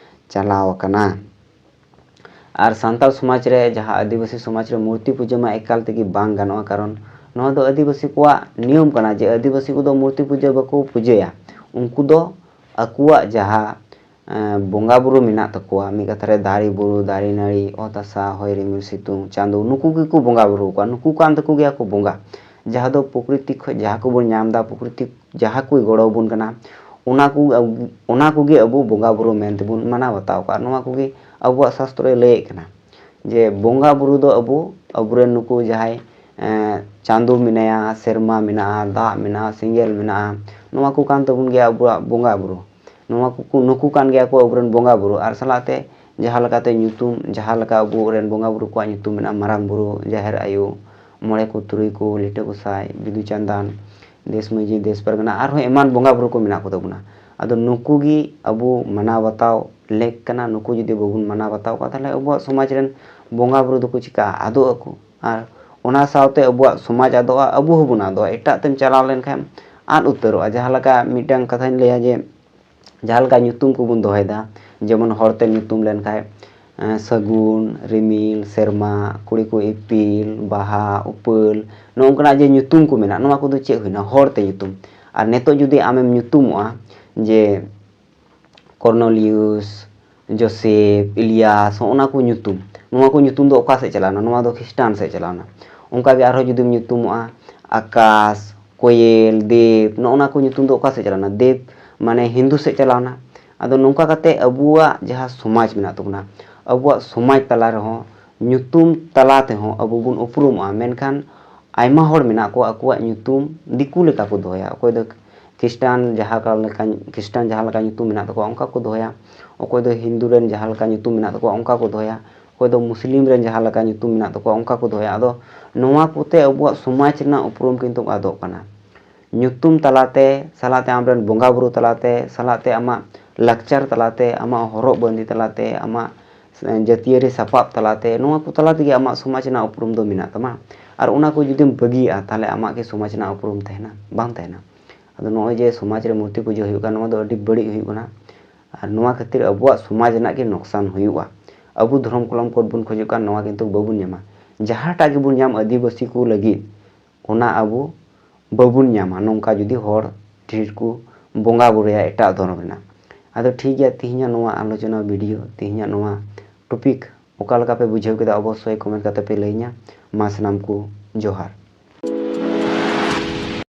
ᱪᱟᱞᱟᱣ ᱟᱠᱟᱱᱟ᱾ ᱟᱨ ᱥᱟᱱᱛᱟᱲ ᱥᱚᱢᱟᱡᱽ ᱨᱮ, ᱡᱟᱦᱟᱸ ᱟᱹᱫᱤᱵᱟᱹᱥᱤ ᱥᱚᱢᱟᱡᱽ ᱨᱮ ᱢᱩᱨᱛᱤ ᱯᱩᱡᱟᱹ ᱢᱟ ᱮᱠᱟᱞ ᱛᱮᱜᱮ ᱵᱟᱝ ᱜᱟᱱᱚᱜᱼᱟ, ᱠᱟᱨᱚᱱ ᱱᱚᱣᱟ ᱫᱚ ᱟᱹᱫᱤᱵᱟᱹᱥᱤ ᱠᱚᱣᱟᱜ ᱱᱤᱭᱚᱢ ᱠᱟᱱᱟ ᱡᱮ ᱟᱹᱫᱤᱵᱟᱹᱥᱤ ᱠᱚᱫᱚ ᱢᱩᱨᱛᱤ ᱯᱩᱡᱟᱹ ᱵᱟᱠᱚ ᱯᱩᱡᱟᱹᱭᱟ᱾ ᱩᱱᱠᱩ ᱫᱚ ᱟᱠᱚᱣᱟᱜ ᱡᱟᱦᱟᱸ ᱮᱸ, ᱵᱚᱸᱜᱟ ᱵᱩᱨᱩ ᱢᱮᱱᱟᱜ ᱛᱟᱠᱚᱣᱟ, ᱢᱤᱫ ᱠᱟᱛᱷᱟ ᱨᱮ ᱫᱟᱨᱮ ᱵᱩᱨᱩ, ᱫᱟᱨᱮ ᱱᱟᱹᱲᱤ, ᱚᱛ ᱦᱟᱥᱟ, ᱦᱚᱭ ᱨᱤᱢᱤᱞ, ᱥᱤᱛᱩᱝ, ᱪᱟᱸᱫᱚ, ᱱᱩᱠᱩ ᱜᱮᱠᱚ ᱵᱚᱸᱜᱟ ᱵᱩᱨᱩ ᱟᱠᱚᱣᱟ᱾ ᱱᱩᱠᱩ ᱠᱟᱱ ᱛᱟᱠᱚ ᱜᱮᱭᱟ ᱠᱚ ᱵᱚᱸᱜᱟ᱾ ᱡᱟᱦᱟᱸ ᱫᱚ ᱯᱨᱚᱠᱨᱤᱛᱤ ᱠᱷᱚᱱ ᱡᱟᱦᱟᱸ ᱠᱚᱵᱚᱱ ᱧᱟᱢ ᱮᱫᱟ, ᱯᱨᱚᱠᱨᱤᱛᱤ ᱡᱟᱦᱟᱸ ᱠᱚᱭ ᱜᱚᱲᱚ ᱟᱵᱚᱱ ᱠᱟᱱᱟ, ᱚᱱᱟ ᱠᱚ, ᱚᱱᱟ ᱠᱚᱜᱮ ᱟᱵᱚ ᱵᱚᱸᱜᱟ ᱵᱩᱨᱩ ᱢᱮᱱ ᱛᱮᱵᱚᱱ ᱢᱟᱱᱟᱣ ᱵᱟᱛᱟᱣ ᱠᱟᱜᱼᱟ᱾ ᱱᱚᱣᱟ ᱠᱚᱜᱮ ᱟᱵᱚᱣᱟᱜ ᱥᱟᱥᱛᱨᱚᱭ ᱞᱟᱹᱭᱮᱫ ᱠᱟᱱᱟ ᱡᱮ ᱵᱚᱸᱜᱟ ᱵᱩᱨᱩ ᱫᱚ ᱟᱵᱚ, ᱟᱵᱚᱨᱮᱱ ᱱᱩᱠᱩ ᱡᱟᱦᱟᱸᱭ, ᱮᱸ, ᱪᱟᱸᱫᱚ ᱢᱮᱱᱟᱭᱟ, ᱥᱮᱨᱢᱟ ᱢᱮᱱᱟᱜᱼᱟ, ᱫᱟᱜ ᱢᱮᱱᱟᱜᱼᱟ, ᱥᱮᱸᱜᱮᱞ ᱢᱮᱱᱟᱜᱼᱟ, ᱱᱚᱣᱟ ᱠᱚ ᱠᱟᱱ ᱛᱟᱵᱚᱱ ᱜᱮᱭᱟ ᱟᱵᱚᱣᱟᱜ ᱵᱚᱸᱜᱟ ᱵᱩᱨᱩ᱾ ᱱᱚᱣᱟ ᱠᱚ, ᱱᱩᱠᱩ ᱠᱟᱱ ᱜᱮᱭᱟ ᱠᱚ ᱟᱵᱚᱨᱮᱱ ᱵᱚᱸᱜᱟ ᱵᱩᱨᱩ᱾ ᱟᱨ ᱥᱟᱞᱟᱜ ᱛᱮ ᱡᱟᱦᱟᱸ ᱞᱮᱠᱟᱛᱮ ᱧᱩᱛᱩᱢ, ᱡᱟᱦᱟᱸ ᱞᱮᱠᱟ ᱟᱵᱚᱨᱮᱱ ᱵᱚᱸᱜᱟ ᱵᱩᱨᱩ ᱠᱚᱣᱟᱜ ᱧᱩᱛᱩᱢ ᱢᱮᱱᱟᱜᱼᱟ, ᱢᱟᱨᱟᱝ ᱵᱩᱨᱩ, ᱡᱟᱦᱮᱨ ᱟᱭᱳ, ᱢᱚᱬᱮ ᱠᱚ, ᱛᱩᱨᱩᱭ ᱠᱚ, ᱞᱤᱴᱟᱹ ᱜᱚᱸᱥᱟᱭ, ᱵᱤᱫᱩ ᱪᱟᱸᱫᱟᱱ, ᱫᱮᱥ ᱢᱟᱹᱡᱷᱤ, ᱫᱮᱥ ᱯᱟᱨᱜᱟᱱᱟ, ᱟᱨᱦᱚᱸ ᱮᱢᱟᱱ ᱵᱚᱸᱜᱟ ᱵᱩᱨᱩ ᱠᱚ ᱢᱮᱱᱟᱜ ᱠᱚ ᱛᱟᱵᱚᱱᱟ᱾ ᱟᱫᱚ ᱱᱩᱠᱩ ᱜᱮ ᱟᱵᱚ ᱢᱟᱱᱟᱣ ᱵᱟᱛᱟᱣ ᱞᱮᱠ ᱠᱟᱱᱟ᱾ ᱱᱩᱠᱩ ᱡᱩᱫᱤ ᱵᱟᱵᱚᱱ ᱢᱟᱱᱟᱣ ᱵᱟᱛᱟᱣ ᱠᱚᱣᱟ, ᱛᱟᱦᱚᱞᱮ ᱟᱵᱚᱣᱟᱜ ᱥᱚᱢᱟᱡᱽ ᱨᱮᱱ ᱵᱚᱸᱜᱟ ᱵᱩᱨᱩ ᱫᱚᱠᱚ ᱪᱤᱠᱟᱹᱜᱼᱟ? ᱟᱫᱚᱜ ᱟᱠᱚ᱾ ᱟᱨ ᱚᱱᱟ ᱥᱟᱶᱛᱮ ᱟᱵᱚᱣᱟᱜ ᱥᱚᱢᱟᱡᱽ ᱟᱫᱚᱜᱼᱟ, ᱟᱵᱚ ᱦᱚᱸᱵᱚᱱ ᱟᱫᱚᱜᱼᱟ᱾ ᱮᱴᱟᱜ ᱛᱮᱢ ᱪᱟᱞᱟᱣ ᱞᱮᱱᱠᱷᱟᱱ ᱟᱫ ᱩᱛᱟᱹᱨᱚᱜᱼᱟ᱾ ᱡᱟᱦᱟᱸ ᱞᱮᱠᱟ ᱢᱤᱫᱴᱟᱝ ᱠᱟᱛᱷᱟᱧ ᱞᱟᱹᱭᱟ ᱡᱮ, ᱡᱟᱦᱟᱸ ᱞᱮᱠᱟ ᱧᱩᱛᱩᱢ ᱠᱚᱵᱚᱱ ᱫᱚᱦᱚᱭᱮᱫᱟ, ᱡᱮᱢᱚᱱ ᱦᱚᱲᱛᱮ ᱧᱩᱛᱩᱢ ᱞᱮᱱᱠᱷᱟᱡ, ᱮᱸ, ᱥᱟᱹᱜᱩᱱ, ᱨᱤᱢᱤᱞ, ᱥᱮᱨᱢᱟ, ᱠᱩᱲᱤ ᱠᱚ ᱤᱯᱤᱞ, ᱵᱟᱦᱟ, ᱩᱯᱟᱹᱞ, ᱱᱚᱜᱼᱚ ᱱᱚᱝᱠᱟᱱᱟᱜ ᱡᱮ ᱧᱩᱛᱩᱢ ᱠᱚ ᱢᱮᱱᱟᱜ, ᱱᱚᱣᱟ ᱠᱚᱫᱚ ᱪᱮᱫ ᱦᱩᱭᱱᱟ? ᱦᱚᱲᱛᱮ ᱧᱩᱛᱩᱢ᱾ ᱟᱨ ᱱᱤᱛᱚᱜ ᱡᱩᱫᱤ ᱟᱢᱮᱢ ᱧᱩᱛᱩᱢᱚᱜᱼᱟ ᱡᱮ ᱠᱚᱨᱱᱚᱞᱤᱭᱩᱥ, ᱡᱳᱥᱮᱯ, ᱤᱞᱤᱭᱟᱥ, ᱦᱚᱸᱜᱼᱚ ᱱᱟ ᱠᱚ ᱧᱩᱛᱩᱢ, ᱱᱚᱣᱟ ᱠᱚ ᱧᱩᱛᱩᱢ ᱫᱚ ᱚᱠᱟ ᱥᱮᱫ ᱪᱟᱞᱟᱣᱱᱟ? ᱱᱚᱣᱟ ᱫᱚ ᱠᱷᱨᱤᱥᱴᱟᱱ ᱥᱮᱫ ᱪᱟᱞᱟᱣᱱᱟ᱾ ᱚᱱᱠᱟᱜᱮ ᱟᱨᱦᱚᱸ ᱡᱩᱫᱤᱢ ᱧᱩᱛᱩᱢᱚᱜᱼᱟ ᱟᱠᱟᱥ, ᱠᱳᱭᱮᱞ, ᱫᱮᱵᱽ, ᱱᱚᱜᱼᱚ ᱱᱟ ᱠᱚ ᱧᱩᱛᱩᱢ ᱫᱚ ᱚᱠᱟ ᱥᱮᱫ ᱪᱟᱞᱟᱣᱱᱟ? ᱫᱮᱵᱽ ᱢᱟᱱᱮ ᱦᱤᱱᱫᱩ ᱥᱮᱫ ᱪᱟᱞᱟᱣᱱᱟ᱾ ᱟᱫᱚ ᱱᱚᱝᱠᱟ ᱠᱟᱛᱮ ᱟᱵᱚᱣᱟᱜ ᱡᱟᱦᱟᱸ ᱥᱚᱢᱟᱡᱽ ᱢᱮᱱᱟᱜ ᱛᱟᱵᱚᱱᱟ, ᱟᱵᱚᱣᱟᱜ ᱥᱚᱢᱟᱡᱽ ᱛᱟᱞᱟ ᱨᱮᱦᱚᱸ ᱧᱩᱛᱩᱢ ᱛᱟᱞᱟ ᱛᱮᱦᱚᱸ ᱟᱵᱚ ᱵᱚᱱ ᱩᱯᱨᱩᱢᱚᱜᱼᱟ᱾ ᱢᱮᱱᱠᱷᱟᱱ ᱟᱭᱢᱟ ᱦᱚᱲ ᱢᱮᱱᱟᱜ ᱠᱚᱣᱟ ᱟᱠᱚᱣᱟᱜ ᱧᱩᱛᱩᱢ ᱫᱤᱠᱩ ᱞᱮᱠᱟ ᱠᱚ ᱫᱚᱦᱚᱭᱟ᱾ ᱚᱠᱚᱭ ᱫᱚ ᱠᱷᱨᱤᱥᱴᱟᱱ ᱡᱟᱦᱟᱸ ᱞᱮᱠᱟ, ᱠᱷᱨᱤᱥᱴᱟᱱ ᱡᱟᱦᱟᱸ ᱞᱮᱠᱟ ᱧᱩᱛᱩᱢ ᱢᱮᱱᱟᱜ ᱛᱟᱠᱚᱣᱟ ᱚᱱᱠᱟ ᱠᱚ ᱫᱚᱦᱚᱭᱟ᱾ ᱚᱠᱚᱭ ᱫᱚ ᱦᱤᱱᱫᱩ ᱨᱮᱱ ᱡᱟᱦᱟᱸ ᱞᱮᱠᱟ ᱧᱩᱛᱩᱢ ᱢᱮᱱᱟᱜ ᱛᱟᱠᱚᱣᱟ ᱚᱱᱠᱟ ᱠᱚ ᱫᱚᱦᱚᱭᱟ᱾ ᱚᱠᱚᱭ ᱫᱚ ᱢᱩᱥᱞᱤᱢ ᱨᱮᱱ ᱡᱟᱦᱟᱸ ᱞᱮᱠᱟ ᱧᱩᱛᱩᱢ ᱢᱮᱱᱟᱜ ᱛᱟᱠᱚᱣᱟ ᱚᱱᱠᱟ ᱠᱚ ᱫᱚᱦᱚᱭᱟ᱾ ᱟᱫᱚ ᱱᱚᱣᱟ ᱠᱚᱛᱮ ᱟᱵᱚᱣᱟᱜ ᱥᱚᱢᱟᱡᱽ ᱨᱮᱱᱟᱜ ᱩᱯᱨᱩᱢ ᱠᱤᱱᱛᱩ ᱟᱫᱚᱜ ᱠᱟᱱᱟ᱾ ᱧᱩᱛᱩᱢ ᱛᱟᱞᱟᱛᱮ, ᱥᱟᱞᱟᱜ ᱛᱮ ᱟᱢᱨᱮᱱ ᱵᱚᱸᱜᱟ ᱵᱩᱨᱩ ᱛᱟᱞᱟᱛᱮ, ᱥᱟᱞᱟᱜ ᱛᱮ ᱟᱢᱟᱜ ᱞᱟᱠᱪᱟᱨ ᱛᱟᱞᱟᱛᱮ, ᱟᱢᱟᱜ ᱦᱚᱨᱚᱜ ᱵᱟᱸᱫᱮ ᱛᱟᱞᱟᱛᱮ, ᱟᱢᱟᱜ ᱡᱟᱹᱛᱤᱭᱟᱹᱨᱤ ᱥᱟᱯᱟᱵ ᱛᱟᱞᱟᱛᱮ, ᱱᱚᱣᱟ ᱠᱚ ᱛᱟᱞᱟ ᱛᱮᱜᱮ ᱟᱢᱟᱜ ᱥᱚᱢᱟᱡᱽ ᱨᱮᱱᱟᱜ ᱩᱯᱨᱩᱢ ᱫᱚ ᱢᱮᱱᱟᱜ ᱛᱟᱢᱟ᱾ ᱟᱨ ᱚᱱᱟ ᱠᱚ ᱡᱩᱫᱤᱢ ᱵᱟᱹᱜᱤᱭᱟᱜᱼᱟ, ᱛᱟᱦᱚᱞᱮ ᱟᱢᱟᱜ ᱠᱤ ᱥᱚᱢᱟᱡᱽ ᱨᱮᱱᱟᱜ ᱩᱯᱨᱩᱢ ᱛᱟᱦᱮᱱᱟ? ᱵᱟᱝ ᱛᱟᱦᱮᱱᱟ᱾ ᱟᱫᱚ ᱱᱚᱜᱼᱚᱭ ᱡᱮ ᱥᱚᱢᱟᱡᱽ ᱨᱮ ᱢᱩᱨᱛᱤ ᱯᱩᱡᱟᱹ ᱦᱩᱭᱩᱜ ᱠᱟᱱᱟ, ᱱᱚᱣᱟ ᱫᱚ ᱟᱹᱰᱤ ᱵᱟᱹᱲᱤᱡ ᱦᱩᱭᱩᱜ ᱠᱟᱱᱟ᱾ ᱟᱨ ᱱᱚᱣᱟ ᱠᱷᱟᱹᱛᱤᱨ ᱟᱵᱚᱣᱟᱜ ᱥᱚᱢᱟᱡᱽ ᱨᱮᱱᱟᱜ ᱜᱮ ᱱᱚᱠᱥᱟᱱ ᱦᱩᱭᱩᱜᱼᱟ᱾ ᱟᱵᱚ ᱫᱷᱚᱨᱚᱢ ᱠᱚᱞᱚᱢ ᱠᱳᱰ ᱵᱚᱱ ᱠᱷᱚᱡᱚᱜ ᱠᱟᱱ, ᱱᱚᱣᱟ ᱠᱤᱱᱛᱩ ᱵᱟᱵᱚᱱ ᱧᱟᱢᱟ᱾ ᱡᱟᱦᱟᱸᱴᱟᱜ ᱜᱮᱵᱚᱱ ᱧᱟᱢ ᱟᱹᱫᱤᱵᱟᱹᱥᱤ ᱠᱚ ᱞᱟᱹᱜᱤᱫ, ᱚᱱᱟ ᱟᱵᱚ ᱵᱟᱵᱚᱱ ᱧᱟᱢᱟ, ᱱᱚᱝᱠᱟ ᱡᱩᱫᱤ ᱦᱚᱲ ᱰᱷᱮᱨ ᱠᱚ ᱵᱚᱸᱜᱟ ᱵᱩᱨᱩᱭᱟ ᱮᱴᱟᱜ ᱫᱷᱚᱨᱚᱢ ᱨᱮᱱᱟᱜ᱾ ᱟᱫᱚ ᱴᱷᱤᱠ ᱜᱮᱭᱟ, ᱛᱮᱦᱮᱧᱟᱜ ᱱᱚᱣᱟ ᱟᱞᱳᱪᱚᱱᱟ ᱵᱷᱤᱰᱤᱭᱳ, ᱛᱮᱦᱮᱧᱟᱜ ᱱᱚᱣᱟ ᱴᱚᱯᱤᱠ ᱚᱠᱟ ᱞᱮᱠᱟ ᱯᱮ ᱵᱩᱡᱷᱟᱹᱣ ᱠᱮᱫᱟ? ᱚᱵᱚᱥᱥᱳᱭ ᱠᱚᱢᱮᱱᱴ ᱠᱟᱛᱮ ᱯᱮ ᱞᱟᱹᱭᱟᱹᱧᱟ᱾ ᱢᱟ ᱥᱟᱱᱟᱢ ᱠᱚ ᱡᱚᱦᱟᱨ᱾